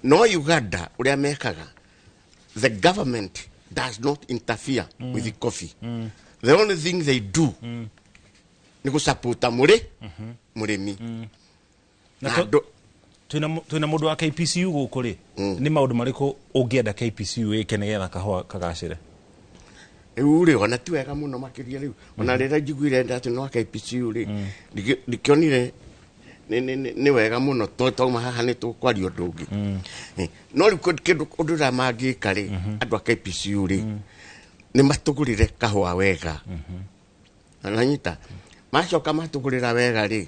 No Uganda ũrĩa mekaga, the government does not interfere with the coffee. The only thing they do nĩ gũsapota mũrĩmi. Na Na twĩna mũndũ wa KPCU gũkũ rĩ, nĩ maũndũ marĩkũ ũngĩenda KPCU ĩke nĩgetha kahũa kagacĩre? Rĩu rĩ, ona ti wega mũno makĩria rĩu, ona rĩrĩa njiguire atĩ no KPCU rĩ, ndikĩonire nĩ wega mũno. Twauma haha nĩ tũkwaria ũndũ ũngĩ. No rĩu kĩndũ ũndũ ũrĩa mangĩka rĩ, andũ a KPCU rĩ, nĩ matũgũrĩre kahũa wega. Nanyita macoka matũgũrĩra wega rĩ,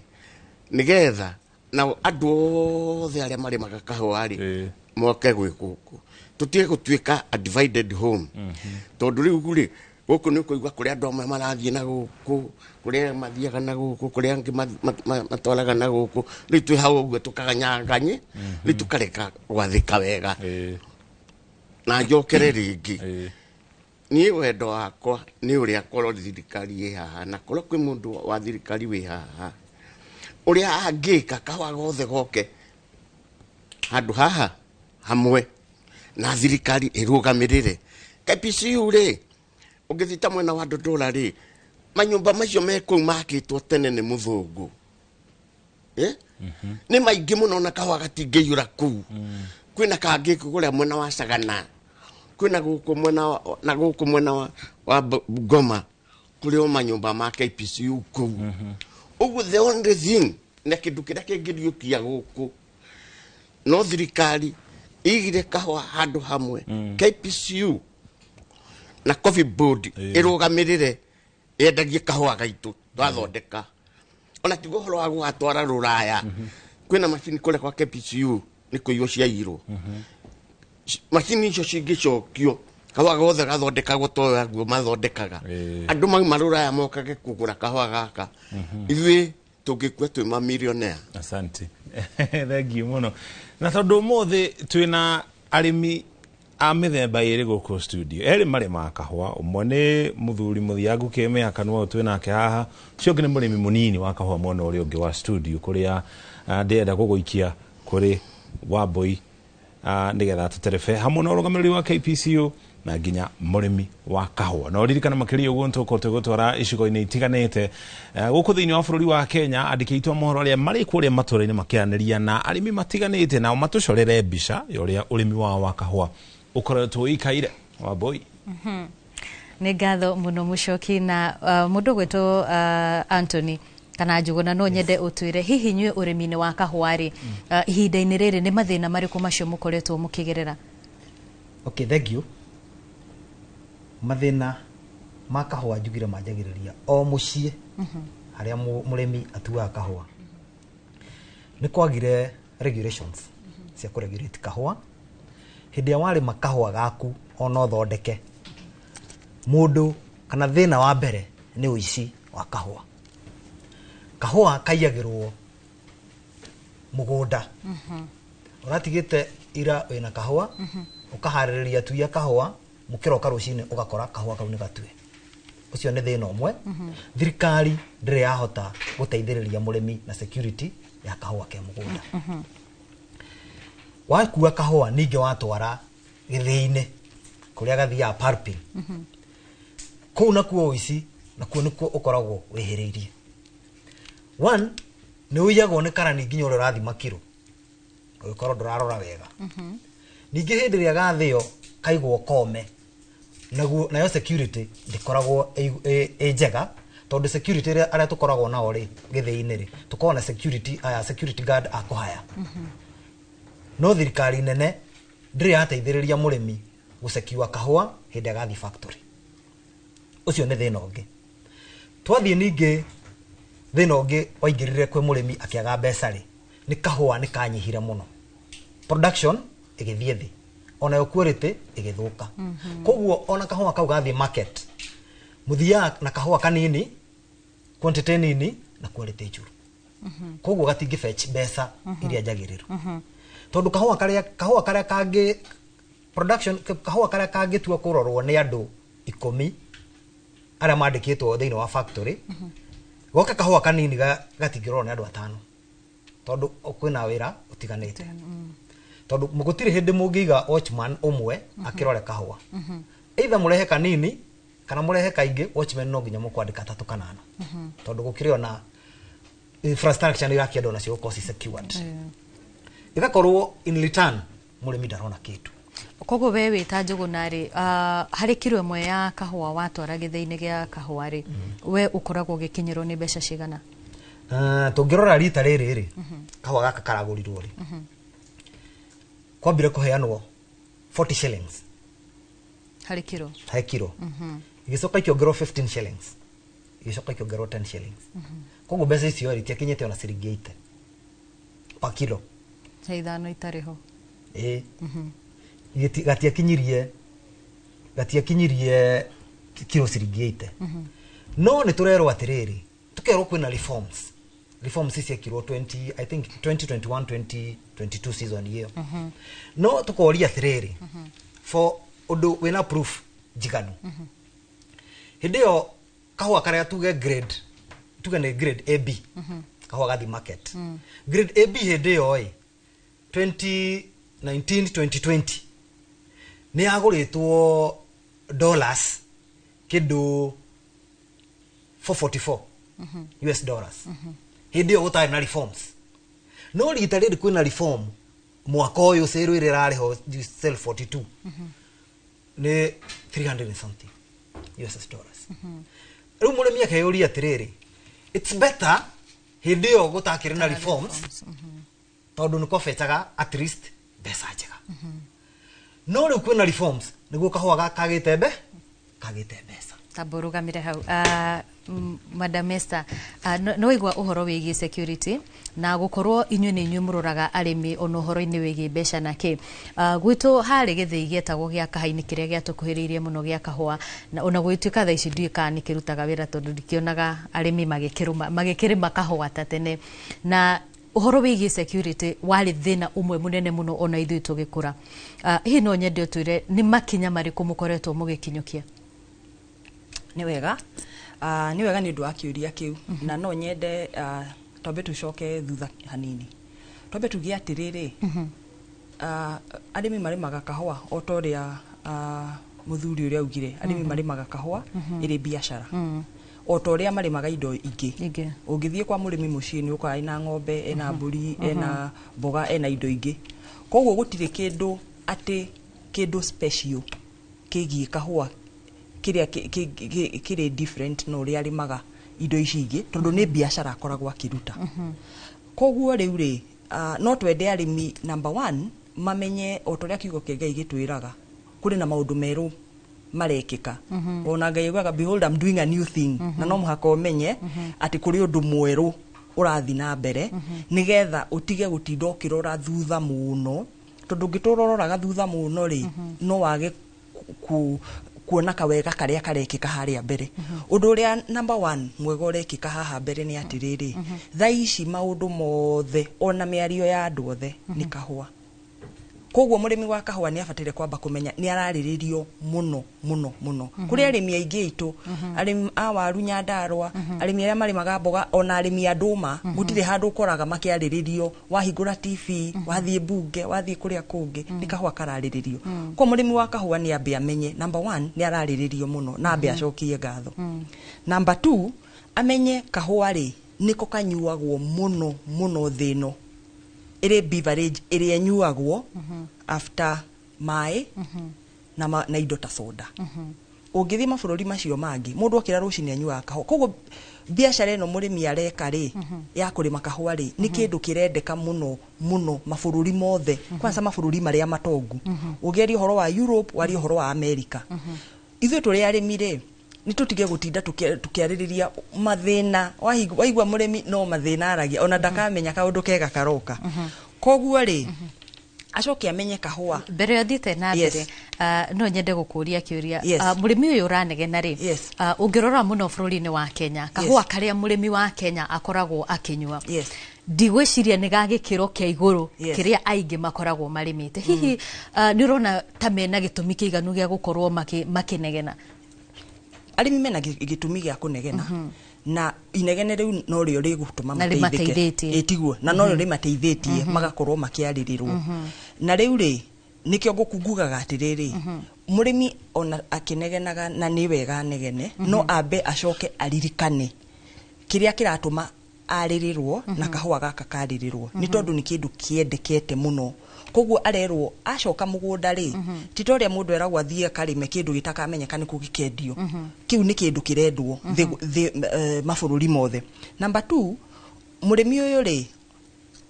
nĩgetha nao andũ othe arĩa marĩmaga kahũa rĩ moke gwĩ gũkũ, tũtige gũtuĩka a divided home. Tondũ rĩu rĩ, gũkũ nĩ ũkũigua kũrĩ andũ amwe marathiĩ na gũkũ, kũrĩa mathiaga na gũkũ, kũrĩa angĩ matwaraga na gũkũ. Rĩu twĩ hau ũguo tũkaganyaganye, rĩu tũkareka gwathĩka wega. Na njokere rĩngĩ, niĩ wendo wakwa nĩ ũrĩa korwo thirikari ĩ haha, na korwo kwĩ mũndũ wa thirikari wĩ haha ũrĩa angĩka kahũa gothe goke handũ haha hamwe na thirikari ĩrũgamĩrĩre KPCU rĩ. Ũngĩthiĩ ta mwena wa Dodora rĩ, manyũmba macio me kũu makĩtwo tene nĩ mũthũngũ, eh? Nĩ maingĩ mũno na kahũa gatingĩiyũra kũu. Kwĩna kangĩ kũrĩa mwena wa Sagana, kwĩna gũkũ mwena na gũkũ mwena wa Bungoma, kũrĩ o manyũmba ma KPCU kũu. Ũguo the only thing na kĩndũ kĩrĩa kĩngĩriũkia gũkũ, no thirikari igire kahũa handũ hamwe, KPCU na Coffee Board ĩrũgamĩrĩre, yendagie kahũa gaitũ twathondeka. Ona tiga ũhoro wa gũgatwara rũraya, kwĩna macini kũrĩa kwa KPCU nĩ kũiywo ciaiyirwo. Macini icio cingĩcokio, kahũa gothe gathondekagwo to yaguo mathondekaga, andũ mauma rũraya mokage kũgũra kahũa gaka, ithuĩ tũngĩkua twĩ mamilionea. Asante, thank you mũno. Na tondũ ũmũthĩ twĩna arĩmi A mĩthemba ĩrĩ gũkũ studio, erĩ marĩ ma kahũa. Ũmwe nĩ mũthuri mũthiangu kĩmĩaka, nĩwe twĩ nake haha. Ũcio ũngĩ nĩ mũrĩmi mũnini wa kahũa mwena ũrĩa ũngĩ wa studio, kũrĩa ndĩrenda gũgũikia kũrĩ Wambui nĩgetha tũterebe hamwe na ũrũgamĩrĩri wa KPCU na nginya mũrĩmi wa kahũa. Na ũririkana makĩria ũguo nĩtũgũkorwo tũgĩgũtwara icigo-inĩ itiganĩte gũkũ thĩinĩ wa bũrũri wa Kenya, andĩki aitũ a mohoro arĩa marĩ kũrĩa matũra-inĩ makĩaranĩria na arĩmi matiganĩte, nao matũcorere mbica ya ũrĩa ũrĩmi wao wa kahũa ũkoretwo ũikaire. Wambui. Nĩ ngatho mũno, Mũcoki. Na mũndũ gwĩtwo Anthony kana Njũgũna, no nyende ũtwĩre hihi inyuĩ ũrĩmi-inĩ wa kahũa rĩ, ihinda-inĩ rĩrĩ nĩ mathĩna marĩkũ macio mũkoretwo mũkĩgerera? Okay, thank you. Mathĩna ma kahũa njugire manjagĩrĩria o mũciĩ harĩa mũrĩmi atuaga kahũa. Nĩ kwagire regulations cia kũregulate kahũa. Hĩndĩ ĩrĩa warĩma kahũa gaku ona ũthondeke mũndũ, kana thĩna wa mbere nĩ ũici wa kahũa. Kahũa kaiyagĩrwo mũgũnda, ũratigĩte ira wĩna kahũa, ũkaharĩrĩria tuia kahũa, mũkĩroka rũcinĩ ũgakora kahũa kau nĩ gatue. Ũcio nĩ thĩna ũmwe. Thirikari ndĩrĩ yahota gũteithĩrĩria mũrĩmi na security ya kahũa ke mũgũnda. Wakua kahũa ningĩ watwara gĩthĩi-inĩ kũrĩa gathiaga pulping, kũu nakuo ũici nakuo nĩkuo ũkoragwo wĩhĩrĩirie. One, nĩ ũiyagwo nĩ karani nginya ũrĩa ũrathima kiro, ũgĩkorwo ndũrarora wega. Ningĩ hĩndĩ ĩrĩa gathĩo kaigwo kome, naguo nayo security ndĩkoragwo ĩ njega, tondũ security ĩrĩa arĩa tũkoragwo nao rĩ gĩthĩi-inĩ rĩ, tũkoragwo na security aya, security guard a kũhaya, no thirikari nene ndĩrĩ yateithĩrĩria mũrĩmi gũsecure kahũa hĩndĩ ĩrĩa gathiĩ factory. Ũcio nĩ thĩna ũngĩ. Twathiĩ ningĩ, thĩna ũngĩ waingĩrire kwĩ mũrĩmi akĩaga mbeca rĩ, nĩ kahũa nĩ kanyihire mũno, production ĩgĩthiĩ thĩ, onayo quality ĩgĩthũka. Koguo ona kahũa kau gathiĩ market, mũthiaga na kahũa kanini, quantity nini na quality njũru, koguo gatingĩ fetch mbeca iria njagĩrĩru, tondũ kahũa karĩa kangĩ production, kahũa karĩa kangĩtua kũrorwo nĩ andũ 10 arĩa mandĩkĩtwo thĩinĩ wa factory, goka kahũa kanini gatingĩrorwo nĩ andũ atano, tondũ kwĩna wĩra ũtiganĩte, tondũ gũtirĩ hĩndĩ mũngĩiga watchman ũmwe akĩrore kahũa. Either mũrehe kanini kana mũrehe kaingĩ, watchman no nginya mũkwandĩka atatũ kana ana, tondũ gũkĩrĩ ona infrastructure nĩ irakĩendwo nacio gũkorwo ci secured. Ĩgakorwo in return mũrĩmi ndarona kĩndũ. Koguo we wĩ ta Njũgũna rĩ, harĩ kiro ĩmwe ya kahũa watwara gĩthĩi-inĩ gĩa kahũa rĩ, we ũkoragwo ũgĩkinyĩrwo nĩ mbeca cigana? Tũngĩrora rita rĩrĩ rĩ, kahũa gaka karagũrirwo rĩ, kwambire kũheanwo 40 shillings harĩ kiro. He kiro. Igĩcoka ikĩongererwo 15 shillings, igĩcoka ikĩongererwo 10 shillings. Koguo mbeca icio rĩ itiakinyĩte ona ciringi 80 per kilo. He ithano itarĩ ho. Ĩĩ. Gatiakinyirie kiro ciringi 80. No nĩ tũrerwo atĩrĩrĩ, tũkerwo kwĩna reforms. Reforms ciekirwo 20, I think 2021 2022 season ĩyo. No tũkoria atĩrĩrĩ, for ũndũ wĩna proof njiganu, hĩndĩ ĩyo kahũa karĩa tuge grade, tuge nĩ grade AB, kahũa gathi market grade AB hĩndĩ ĩyo ĩ 2019 2020 nĩ yagũrĩtwo dollars kĩndũ 444 US dollars, hĩndĩ ĩyo gũtarĩ na reforms. No rita rĩrĩ kwĩna reform, mwaka ũyũ sale ĩrĩa ĩrarĩ ho sale 42 nĩ 300 and something US dollars. Rĩu mũrĩmi akeyũria atĩrĩrĩ, it's better hĩndĩ ĩyo gũtakĩrĩ na reforms, tondũ nĩ kwabetaga at least mbeca njega. No rĩu kwĩna reforms, nĩguo kahũa kagĩte mbeca. Tamba ũrũgamĩre hau. Madam Esther, no waigua ũhoro wĩgiĩ security na gũkorwo inyuĩ nĩ inyuĩ mũroraga arĩmi ona ũhoro-inĩ wĩgiĩ mbeca na kĩ. Gwitũ harĩ gĩthĩi gĩetagwo gĩa Kahainĩ kĩrĩa gĩatũkuhĩrĩirie mũno gĩa kahũa, na ona gũgĩtuĩka thaa ici ndiũĩ kana nĩ kĩrutaga wĩra, tondũ ndikĩonaga arĩmi magĩkĩrĩma kahũa ta tene. Na Ũhoro wĩgiĩ security warĩ thĩna ũmwe mũnene mũno ona ithuĩ tũgĩkũra. Hihi no nyende ũtwĩre nĩ makinya marĩkũ mũkoretwo mũgĩkinyũkia? Nĩ wega, nĩ wega nĩ ũndũ wa kĩũria kĩu. Na no nyende twambe tũcoke thutha hanini, twambe tuge atĩrĩrĩ, arĩmi marĩmaga kahũa o ta ũrĩa mũthuri ũrĩa augire, arĩmi marĩmaga kahũa ĩrĩ biacara o ta ũrĩa marĩmaga indo ingĩ. Ingĩ. Ũngĩthiĩ kwa mũrĩmi mũciĩ, nĩ ũkoraga ena ng'ombe, ena mbũri, ena mboga, ena indo ingĩ. Koguo gũtirĩ kĩndũ atĩ kĩndũ special kĩgiĩ kahũa kĩrĩa kĩrĩ different na ũrĩa arĩmaga indo ici ingĩ, tondũ nĩ biacara akoragwo akĩruta. Koguo rĩu rĩ, no twende arĩmi, number one, mamenye o ta ũrĩa kiugo kĩa Ngai gĩtwĩraga, kũrĩ na maũndũ merũ marekĩka. Ona Ngai augaga, "Behold, I'm doing a new thing." Na no mũhaka ũmenye atĩ kũrĩ ũndũ mwerũ ũrathiĩ na mbere, nĩgetha ũtige gũtinda ũkĩrora thutha mũno, tondũ ũngĩtũra ũroraga thutha mũno rĩ, no wage kuona kawega karĩa karekĩka harĩa mbere. Ũndũ ũrĩa number one mwega ũrekĩka haha mbere nĩ atĩrĩrĩ, thaa ici maũndũ mothe ona mĩario ya andũ othe nĩ kahũa. Koguo mũrĩmi wa kahũa nĩ abataire kwamba kũmenya nĩ ararĩrĩrio mũno mũno mũno. Kũrĩ arĩmi aingĩ aitũ, arĩmi a waru Nyandarũa, arĩmi arĩa marĩmaga mboga, ona arĩmi a ndũma, gũtirĩ handũ ũkoraga makĩarĩrĩrio. Wahingũra TV, wathiĩ mbunge, wathiĩ kũrĩa kũngĩ, nĩ kahũa kararĩrĩrio. Koguo mũrĩmi wa kahũa nĩ ambe amenye, number one, nĩ ararĩrĩrio mũno na ambe acokie ngatho. Number two, amenye kahũa rĩ, nĩko kanyuagwo mũno mũno thĩ ĩno, ĩrĩ beverage ĩrĩa ĩnyuagwo after maĩ na indo ta soda. Ũngĩthiĩ mabũrũri macio mangĩ, mũndũ okĩra rũcinĩ anyuaga kahũa. Koguo biacara ĩno mũrĩmi areka rĩ, ya kũrĩma kahũa rĩ, nĩ kĩndũ kĩrendeka mũno mũno mabũrũri mothe, kwanza mabũrũri marĩa matongu. Ũngĩaria ũhoro wa Europe, waria ũhoro wa America. Ithuĩ tũrĩ arĩmi rĩ, nĩ tũtige gũtinda tũkĩarĩrĩria mathĩna. Waigua mũrĩmi no mathĩna aragia, ona ndakamenya kaũndũ kega karoka. Koguo rĩ, acoke amenye kahũa Mbere ũthiĩte na mbere, no nyende gũkũria kĩũria. Yes. Mũrĩmi ũyũ ũranegena rĩ, ũngĩrora mũno bũrũri-inĩ wa Kenya, kahũa karĩa mũrĩmi wa Kenya akoragwo akĩnyua, ndigwĩciria nĩ ga gĩkĩro kĩa igũrũ kĩrĩa aingĩ makoragwo marĩmĩte. Hihi nĩ ũrona ta mena gĩtũmi kĩiganu gĩa gũkorwo makĩnegena? Arĩmi mena gĩtũmi gĩa kũnegena, na inegene rĩu no rĩo rĩgũtũma Na mateithĩke. rĩmateithĩtie. Ĩ, tiguo? Na no rĩo rĩmateithĩtie magakorwo makĩarĩrĩrwo. Na rĩu rĩ, nĩkĩo ngugaga atĩrĩrĩ, mũrĩmi ona akĩnegenaga, na nĩ wega anegene, no ambe acoke aririkane kĩrĩa kĩratũma arĩrĩrwo na kahũa gaka karĩrĩrwo nĩ tondũ nĩ kĩndũ kĩendekete mũno. Koguo arerwo acoka mũgũnda rĩ, ti ta ũrĩa mũndũ eragwo athiĩ akarĩme kĩndũ gĩtakamenyeka nĩkũ gĩkendio. Kĩu nĩ kĩndũ kĩrendwo thĩ mabũrũri mothe. Number two, mũrĩmi ũyũ rĩ,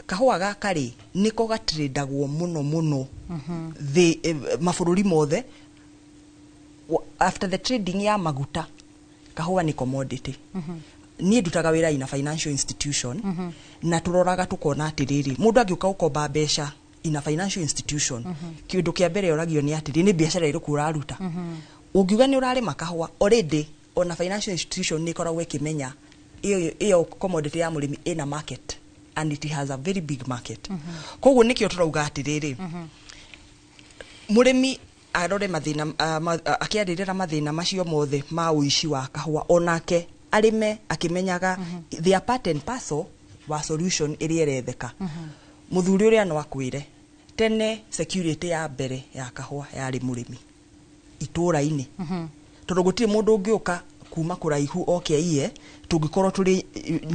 kahũa gaka rĩ, nĩko gatrĩndagwo mũno mũno thĩ mabũrũri mothe. After the trading ya maguta, kahũa nĩ commodity. Niĩ ndutaga wĩra in a financial institution, na tũroraga tũkona atĩrĩrĩ, mũndũ angĩũka gũkomba mbeca in a financial institution, kĩndũ kĩa mbere ũragio nĩ atĩrĩ, nĩ biacara ĩrĩkũ ũraruta? Ũngiuga nĩ ũrarĩma kahũa, already ona financial institution nĩ ĩkoragwo ĩkĩmenya ĩyo commodity ya mũrĩmi ĩna market, and it has a very big market. Koguo nĩkĩo tũrauga atĩrĩrĩ, mũrĩmi arore mathĩna, akĩarĩrĩra mathĩna macio mothe ma ũici wa kahũa, onake arĩme akĩmenyaga they are part and parcel wa solution ĩrĩa ĩretheka. Mũthuri ũrĩa no akwĩre, tene security ya mbere ya kahũa yarĩ mũrĩmi itũũra-inĩ, tondũ gũtirĩ mũndũ ũngĩũka kuma kũraihu oke aiye tũngĩkorwo tũrĩ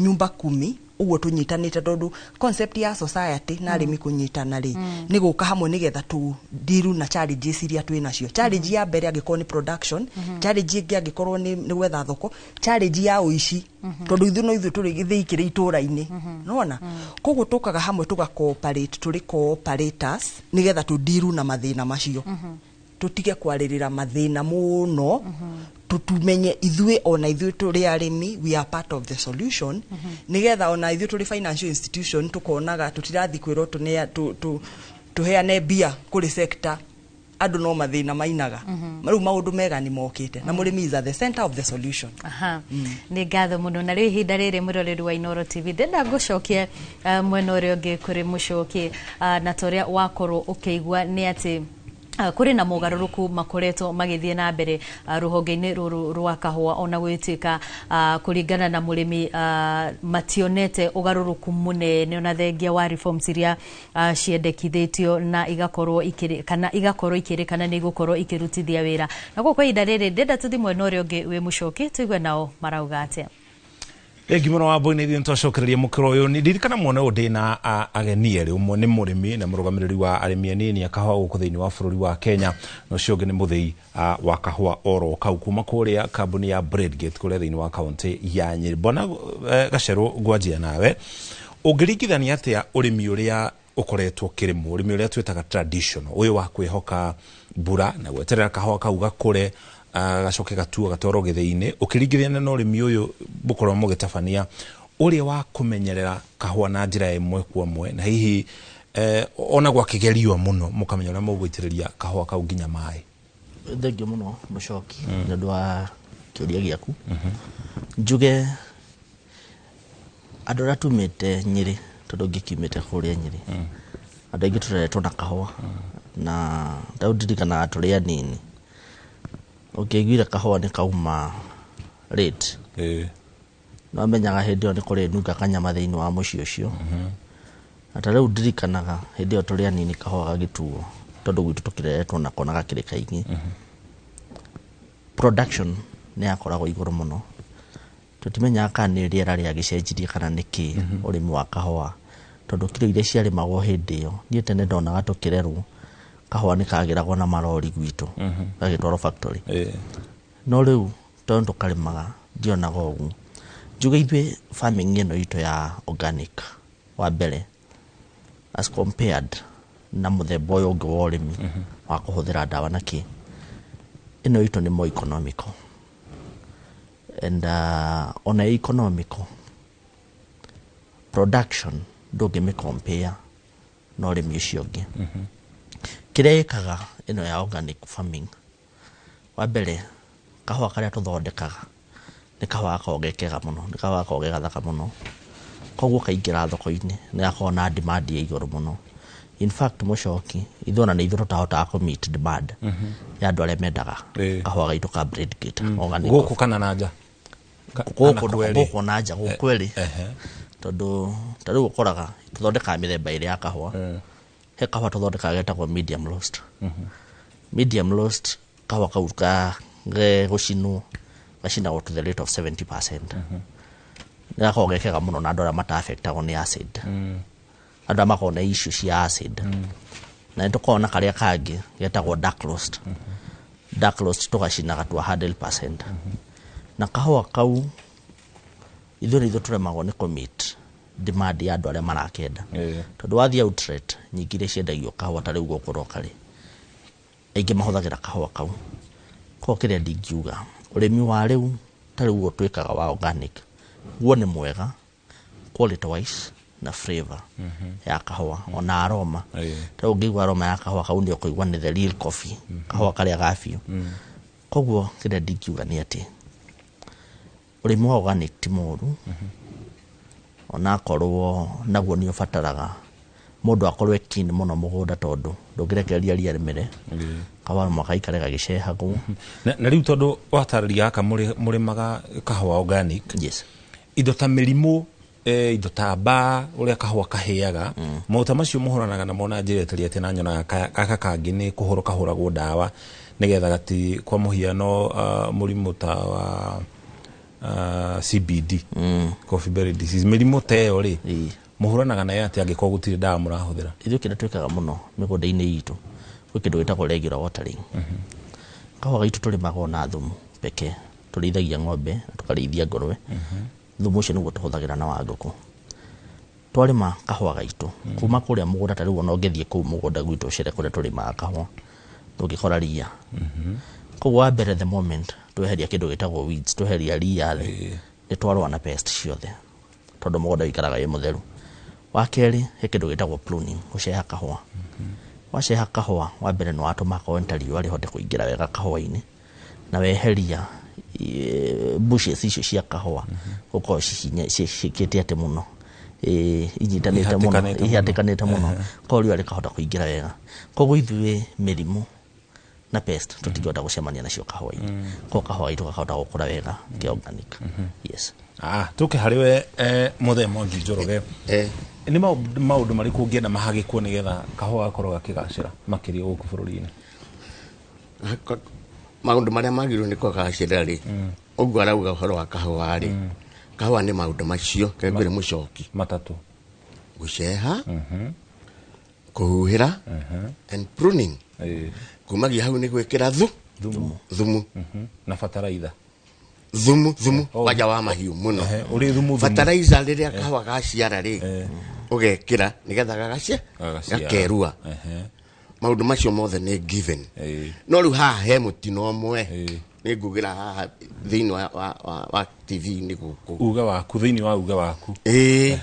nyumba kumi ũguo tũnyitanĩte, tondũ concept ya society na arĩmi kũnyitana rĩ, nĩ gũka hamwe nĩgetha tũ deal na challenges iria twĩ nacio. Challenge ya mbere angĩkorwo nĩ production, challenge ĩngĩ angĩkorwo nĩ gwetha thoko, challenge ya ũici, tondũ ithuĩ no ithuĩ tũrĩ gĩthĩi kĩrĩ itũũra-inĩ nona. Koguo tũkaga hamwe tũga cooperate, tũrĩ cooperators, nĩgetha tũ deal na mathĩna macio. Tũtige kwarĩrĩra mathĩna mũno, tũtumenye ithuĩ ona ithuĩ tũrĩ arĩmi, we are part of the solution, nĩgetha ona ithuĩ tũrĩ financial institution tũkonaga tũtirathi kwĩrwo tũheane mbia kũrĩ sector. Andũ no mathĩna mainaga. Rĩu maũndũ mega nĩ mokĩte na mũrĩmi is at the center of the solution. Aha. Nĩ ngatho mũno. Na rĩu ihinda rĩrĩ, mwĩroreri wa Inooro TV, ndĩrenda ngũcokie mwena ũrĩa ũngĩ kũrĩ Mũcoki, na ta ũrĩa wakorwo ũkĩigua nĩ atĩ kũrĩ na mogarũrũku makoretwo magĩthiĩ na mbere rũhonge-inĩ rũrũ rwa kahũa, ona gũgĩtuĩka kũringana na mũrĩmi mationete ũgarũrũku mũnene ona thengia wa reforms iria ciendekithĩtio na igakorwo ikĩrĩ kana igakorwo ikĩrĩkana nĩ igũkorwo ikĩrutithia wĩra. Na koguo kwa ihinda rĩrĩ ndĩrenda tũthiĩ mwena ũrĩa ũngĩ wĩ Mũcoki, tũigue nao marauga atĩa. Thengi mũno wa Mbui, ithuĩ nĩtwacokereria mũkĩro ũyũ. Nĩ ndirikana mwena ũyũ ndĩna ageni erĩ. Ũmwe nĩ mũrĩmi na mũrũgamĩrĩri wa arĩmi anini a kahũa gũkũ thĩinĩ wa bũrũri wa Kenya, na ũcio ũngĩ nĩ mũthĩi wa kahũa oro kau kuma kũrĩa kambuni ya Bradegate kũrĩa thĩinĩ wa kaũntĩ ya Nyĩrĩ. Bwana Gacerũ, ngwanjia nawe. Ũngĩringithania atĩa ũrĩmi ũrĩa ũkoretwo ũkĩrĩmwo, ũrĩmi ũrĩa twĩtaga traditional, ũyũ wa kwĩhoka mbura na gweterera kahũa kau gakũre, gacoke gatuo gatwarwo gĩthĩi-inĩ, ũkĩringithania na ũrĩmi ũyũ mũkorwo mũgĩtabania, ũrĩa wa kũmenyerera kahũa na njĩra ya ĩmwe kwa ĩmwe, na hihi ona gwakĩgerio mũno mũkamenya ũrĩa mũgũitĩrĩria kahũa kau nginya maĩ? Thengio mũno, Mũcoki, nĩ ũndũ wa kĩũria gĩaku. Njuge andũ arĩa tumĩte Nyĩrĩ, tondũ ngĩkiumĩte kũrĩa Nyĩrĩ, andũ aingĩ tũreretwo na kahũa, na rĩu ndirikanaga tũrĩ anini ũngĩaiguire kahũa nĩ kauma late, no menyaga hĩndĩ ĩyo nĩ kũrĩ nunga kanyama thĩinĩ wa mũciĩ ũcio. Na ta rĩu ndirikanaga hĩndĩ ĩyo tũrĩ anini kahũa gagĩtuo, tondũ gwitũ tũkĩreretwo nako na gakĩrĩ kaingĩ, production nĩ yakoragwo igũrũ mũno. Tũtimenyaga kana nĩ rĩera rĩagĩcenjirie kana nĩkĩ ũrĩmi wa kahũa, tondũ kiro iria ciarĩmagwo hĩndĩ ĩyo, niĩ tene ndonaga tũkĩrerwo kahũa nĩ kagĩragwo na marori gwitũ gagĩtwarwo factory, no rĩu tondũ tũkarĩmaga ndionaga ũguo. Njuge ithuĩ farming ĩno itũ ya organic, wa mbere, as compared na mũthemba ũyũ ũngĩ wa ũrĩmi wa kũhũthĩra ndawa na kĩ, ĩno itũ nĩ more economical, and ona economical production ndũngĩmĩ compare na ũrĩmi ũcio ũngĩ. Kĩrĩa ĩkaga ĩno ya organic farming, wa mbere, kahũa karĩa tũthondekaga nĩ kahũa gakoragwo ge kega mũno, nĩ kahũa gakoragwo ge gathaka mũno, koguo kaingĩra thoko-inĩ nĩ gakoragwo na demand ya igũrũ mũno. In fact, Mũcoki, ithuĩ ona nĩ ithuĩ tũtahotaga kũ meet demand ya andũ arĩa mendaga kahũa gaitũ ka Bradegate organic. Gũkũ kana na nja? Gũkũ. Kana kwerĩ? Gũkũ na nja, gũkũ erĩ, tondũ ta rĩu ũkoraga tũthondekaga mĩthemba ĩrĩ ya kahũa. He kahũa tũthondekaga getagwo medium roast. Medium roast, kahũa kau ka ge gũcinwo gacinagwo to the rate of 70%. Nĩ gakoragwo ge kega mũno na andũ arĩa mata-affectagwo nĩ acid, andũ arĩa makoragwo na issue cia acid. Na nĩ tũkoragwo na karĩa kangĩ getagwo dark roast. Dark roast tũgacinaga to 100%, na kahũa kau ithuĩ nĩ ithuĩ tũremagwo nĩ kũ-meet demand ya andũ arĩa marakenda, tondũ wathiĩ outlet nyingĩ iria ciendagio kahũa ta rĩu gũkũ roka-rĩ, aingĩ mahũthagĩra kahũa kau. Koguo kĩrĩa ndingiuga, ũrĩmi wa rĩu ta rĩu ũguo twĩkaga wa organic, guo nĩ mwega quality wise na flavor ya kahũa ona aroma. Ta rĩu ũngĩigua aroma ya kahũa kau nĩ ũkũigua nĩ the real coffee, kahũa karĩa ga biũ. Koguo kĩrĩa ndingiuga nĩ atĩ ũrĩmi wa organic ti mũru, onakorwo naguo nĩ ũbataraga mũndũ akorwo e keen mũno mũgũnda, tondũ ndũngĩrekereria ria rĩmere, kahũa no mũhaka gaikare gagĩcehagwo. Na rĩu tondũ watarĩria gaka mũrĩmaga kahũa organic, indo ta mĩrimũ, indo ta mbaa, ũrĩa kahũa kahĩaga, maũta macio mũhũranaga namo na njĩra ĩtarĩ atĩ? Na nyonaga gaka kangĩ nĩ kũhũrwo kahũragwo ndawa nĩgetha gati, kwa mũhiano mũrimũ ta wa CBD, coffee berry disease, mĩrimũ ta ĩyo rĩ, mũhũranaga nayo atĩa angĩkorwo gũtirĩ ndawa mũrahũthĩra? Ithuĩ kĩrĩa twĩkaga mũno mĩgũnda-inĩ itũ, gwĩ kĩndũ gĩtagwo regular watering. Kahũa gaitũ tũrĩmaga na thumu pekee. Tũrĩithagia ng'ombe na tũkarĩithia ngũrwe. Thumu ũcio nĩguo tũhũthagĩra na wa ngũkũ. Twarĩma kahũa gaitũ kuma kũrĩa mũgũnda, ta rĩu ona ũngĩthiĩ kũu mũgũnda gwitũ ũcere kũrĩa tũrĩmaga kahũa, ndũngĩkora ria. Koguo wa mbere, the moment tweheria kĩndũ gĩtagwo weeds, tweheria ria thĩ, nĩ twarũa na pest ciothe, tondũ mũgũnda ũikaraga wĩ mũtheru. Wa kerĩ, he kĩndũ gĩtagwo pruning, gũceha kahũa. Waceha kahũa, wa mbere nĩ watũma akorwo nĩ ta riũa rĩhote kũingĩra wega kahũa-inĩ, na weheria bushes icio cia kahũa gũkorwo ciĩkĩte atĩ mũno, inyitanĩte mũno, Ihatĩkanĩte mũno. Ihatĩkanĩte mũno, koguo riũa rĩkahota kũingĩra wega, koguo ithuĩ mĩrimũ na pest tũtingĩhota gũcemania nacio kahũa-inĩ. Koguo kahũa gaitũ gakahota gũkũra wega ke organic, yes. Ah, tuke harĩ we, Mũthee Mwangi Njoroge, nĩ maũndũ marĩkũ ũngĩenda mahagĩkwo nĩgetha kahũa gakorwo gakĩgacĩra makĩria gũkũ bũrũri-inĩ? Maũndũ marĩa magĩrĩirwo nĩ kũgacĩra rĩ, ũguo arauga ũhoro wa kahũa rĩ, kahũa nĩ maũndũ macio kengwĩre mũcoki. Matatũ. Gũceha, kũhuhĩra and pruning. Kumagia hau nĩ gwĩkĩra thumu, thumu. Na bataraitha. Thumu kwanja wa mahiũ mũno. Ũrĩ thumu, thumu. Fertilizer rĩrĩa kahũa gaciara rĩ, ũgekĩra nĩgetha gagacia Gagaciara. Gakerua. Maũndũ macio mothe nĩ given, no rĩu haha he mũtino ũmwe nĩ ngugĩra haha thĩinĩ wa TV nĩ gũkũ. Uga waku, thĩinĩ wa uga waku. Ĩĩ,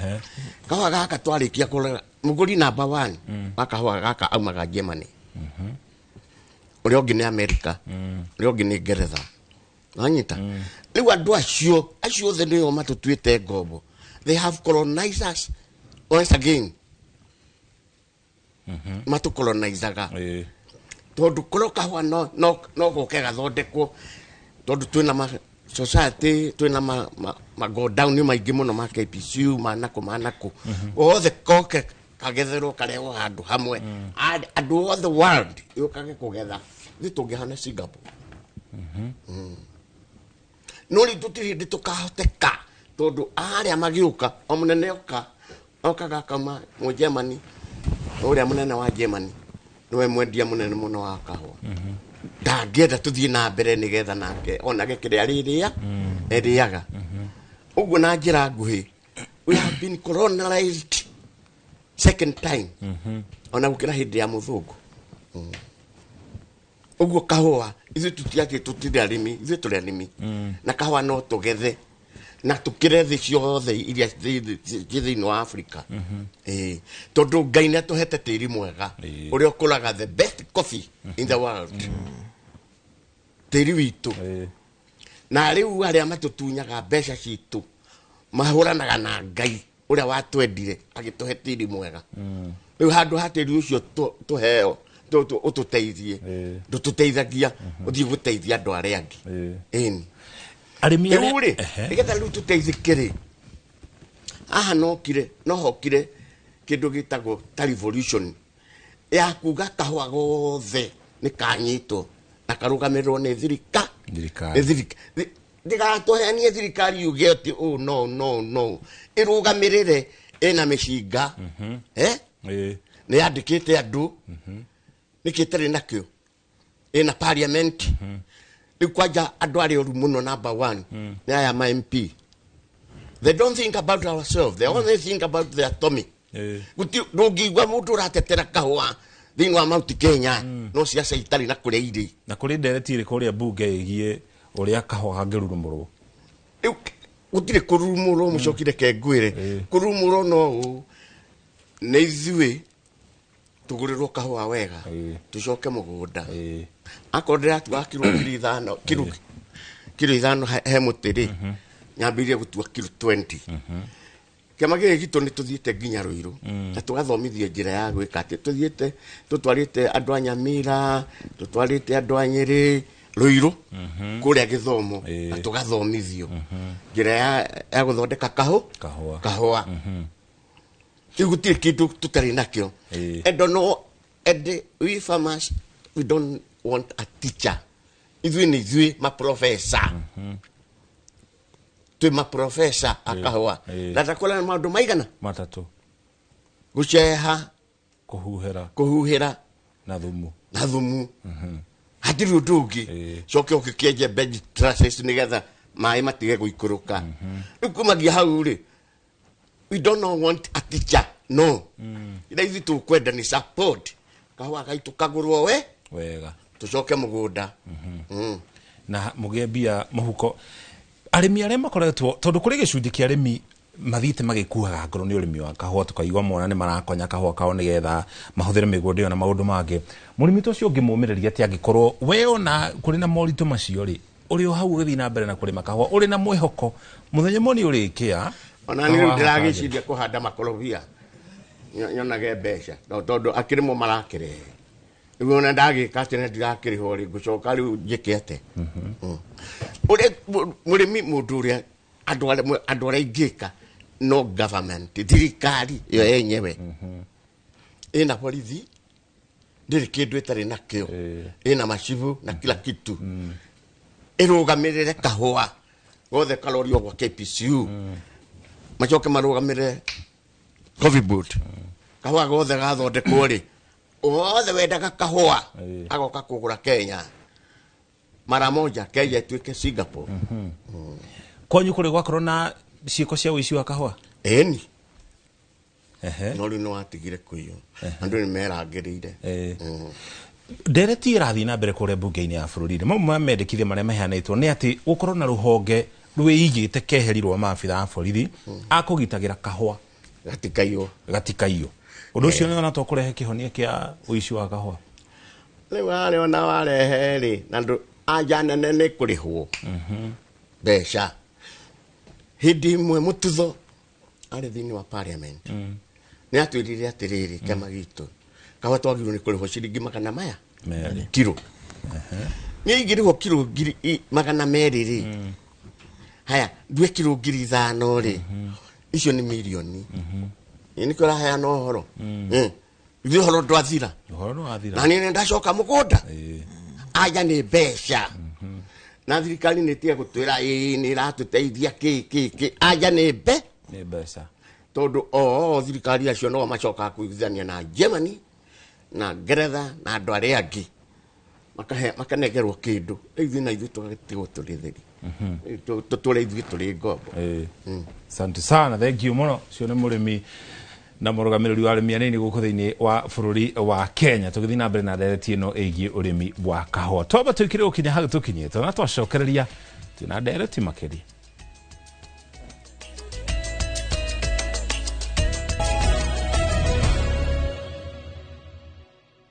kahũa gaka twarĩkia kũrora, mũgũri number one wa kahũa gaka aumaga Germany, ũrĩa ũngĩ nĩ America, ũrĩa ũngĩ nĩ Ngeretha. Wanyita? Rĩu andũ acio othe nĩo matũtuĩte ngombo. They have colonized us once again. Matũkolonizaga tondũ korwo kahũa no goke gathondekwo, tondũ twĩna ma society, twĩna ma go down maingĩ mũno ma KPCU, ma nakũ ma nakũ, othe koke kagetherwo karehwo handũ hamwe. Andũ othe world yũkage kũgetha, ithuĩ tũngĩhana Singapore. No rĩu tũtirĩ hĩndĩ tũkahoteka, tondũ arĩa magĩũka, o mũnene oka okaga akauma mũ Germany, ũrĩa mũnene wa Germany nĩwe mwendia mũnene mũno wa kahũa, ndangĩenda tũthiĩ na mbere nĩgetha nake onage kĩrĩa arĩrĩa erĩaga. Ũguo na njĩra nguhĩ, we have been colonized second time, ona gũkĩra hĩndĩ ya mũthũngũ. Ũguo kahũa ithuĩ tũtiakĩ, tũtirĩ arĩmi, ithuĩ tũrĩ arĩmi, na kahũa no tũgethe na tũkĩre thĩ ciothe iria ciĩ thĩinĩ wa Africa. Ĩĩ, tondũ Ngai nĩ atũhete tĩri mwega ũrĩa ũkũraga the best coffee in the world, tĩri witũ. Na rĩu arĩa matũtunyaga mbeca citũ mahũranaga na Ngai ũrĩa watwendire agĩtũhe tĩri mwega. Rĩu handũ ha tĩri ũcio tũheo ũtũteithie, ndũtũteithagia, ũthiĩ gũteithia andũ arĩa angĩ. Ĩni. Arĩmi rĩu rĩ, nĩgetha rĩu tũteithĩke rĩ, haha nokire no hokire kĩndũ gĩtagwo ta revolution ya kuga kahũa gothe nĩ kanyitwo na karũgamĩrĩrwo nĩ thirikari. Nĩ ndĩgatũheanie thirikari yuge atĩ ũũ no no no ĩrũgamĩrĩre ĩna mĩcinga, eh? Nĩ yandĩkĩte andũ, nĩkĩ ĩtarĩ nakĩo ĩna parliament. Rĩu kwanja andũ arĩa oru mũno, number one, nĩ aya ma MP. They don't think about ourselves, they only think about their tummy. Guti ndũngĩigua mũndũ ũratetera kahũa thĩinĩ wa Mount Kenya, no ciaca itarĩ na kũrĩa irĩ. Na kũrĩ ndereti ĩrĩ kũrĩa mbunge ĩgiĩ ũrĩa kahũa kangĩrurumũrwo. Rĩu gũtirĩ kũrurumũrwo, mũcokire kengwĩre kũrurumũrwo no ũũ, nĩ ithuĩ tũgũrĩrwo kahũa wega, tũcoke mũgũnda. Akorwo ndĩratua kiro 5,000, kiro 5 he mũtĩ rĩ, nyambĩrĩrie gũtua kiro 20. Kĩama gĩkĩ gitũ nĩ tũthiĩte nginya Rũirũ na tũgathomithio njĩra ya gwĩka atĩ tũthiĩte tũtwarĩte andũ a Nyamira, tũtwarĩte andũ a Nyĩrĩ, Rũirũ kũrĩa gĩthomo, na tũgathomithio njĩra ya gũthondeka kahũa. Kahũa. Rĩu gũtirĩ kĩndũ tũtarĩ nakĩo. And no, and we farmers, we don't want a teacher. Ithuĩ nĩ ithuĩ maprofesa, twĩ maprofesa a kahũa. Na ndakũra na maũndũ maigana? Matatũ. Gũceha, kũhuhĩra, kũhuhĩra na thumu. Na thumu, hatirĩ ũndũ ũngĩ. Coke ũkĩkĩenje bed terraces nĩgetha maĩ matige gũikũrũka. Rĩu kumagia hau rĩ, we don't know want a teacher, no ira ithuĩ tũkwenda nĩ support, kahũa gaitũ kagũrwo we wega, tũcoke mũgũnda. Na mũgĩe mbia mũhuko arĩmi arĩa makoretwo, tondũ kũrĩ gĩcunjĩ kĩa arĩmi Mathiĩte magĩkuaga ngoro nĩ ũrĩmi wa kahũa, tũkaigua mona nĩ marakonya kahũa kao nĩgetha mahũthĩre mĩgũnda ĩyo na maũndũ mangĩ. Mũrĩmi ta ũcio ũngĩmũmĩrĩria atĩ angĩkorwo we ona kũrĩ na moritũ macio rĩ, ũrĩ o hau ũgĩthiĩ na mbere na kũrĩma kahũa ũrĩ na mwĩhoko mũthenya ũmwe nĩ ũrĩkĩa? Ona nĩ rĩu ndĩragĩciria kũhanda makorobia nyonage mbeca, tondũ akĩrĩmwo marakĩrehe. Rĩu ona ndagĩka atĩ na ndirakĩrĩhwo rĩ, ngũcoka rĩu njĩke atĩ ũrĩa mũrĩmi mũndũ ũrĩa andũ arĩa ingĩka no government, thirikari ĩyo yenyewe ĩna borithi, ndĩrĩ kĩndũ ĩtarĩ nakĩo, ĩna macibu na kila kitu, ĩrũgamĩrĩre kahũa gothe karorio gwa KPCU, macoke marũgamĩrĩre Coffee Board. Kahũa gothe gathondekwo rĩ, wothe wendaga kahũa agoka kũgũra Kenya mara moja, Kenya ĩtuĩke Singapore. Kwanyu kũrĩ gwakorwo na ciĩko cia ũici wa kahũa? Ĩni, no rĩu nĩ watigire kũiywo, andũ nĩ merangĩrĩire. Ndereti ĩrathiĩ na mbere kũrĩa mbunge-inĩ ya bũrũri. Mamwe ma mendekithia marĩa maheanĩtwo nĩ atĩ gũkorwo na rũhonge rwĩigĩte keheri rwa maabitha a borithi a kũgitagĩra kahũa gatikaiywo. Gatikaiywo. Ũndũ ũcio nĩ wona to kũrehe kĩhonia kĩa ũici wa kahũa? Rĩu harĩa ona warehe rĩ, na andũ anja nene nĩ kũrĩhwo mbeca. Hĩndĩ ĩmwe mũtutho arĩ thĩinĩ wa parliament nĩ atwĩrire atĩrĩrĩ, kĩama gitũ kahũa twagĩrĩirwo nĩ kũrĩhwo ciringi magana maya 2 kiro. Niĩ ingĩrĩhwo kiro 200,000 rĩ, haya ndue kiro 5,000 rĩ, icio nĩ mirioni. Ĩ nĩkĩo ũraheana ũhoro. Ithuĩ ũhoro ndwathira. Ũhoro nĩwathira. Na niĩ nĩndacoka mũgũnda anja nĩ mbeca, na thirikari nĩ ĩtige gũtwĩra ĩĩ nĩ ĩratũteithia kĩ kĩ kĩ, anja nĩ mbe nĩ mbeca, tondũ o thirikari acio no macokaga kũiguithania na Germany na Ngeretha na andũ arĩa angĩ, makanengerwo kĩndũ, rĩu ithuĩ na ithuĩ tũgatigwo tũrĩ theri, tũtũre ithuĩ tũrĩ ngombo. Asante sana, thank you mũno. Ũcio nĩ mũrĩmi na mũrũgamĩrĩri wa arĩmi anini gũkũ thĩinĩ wa bũrũri wa Kenya, tũgĩthiĩ na mbere na ndereti ĩno ĩgiĩ ũrĩmi wa kahũa. Twamba tũikire gũkinya hau tũkinyĩte, na twacokereria twĩna ndereti makĩria.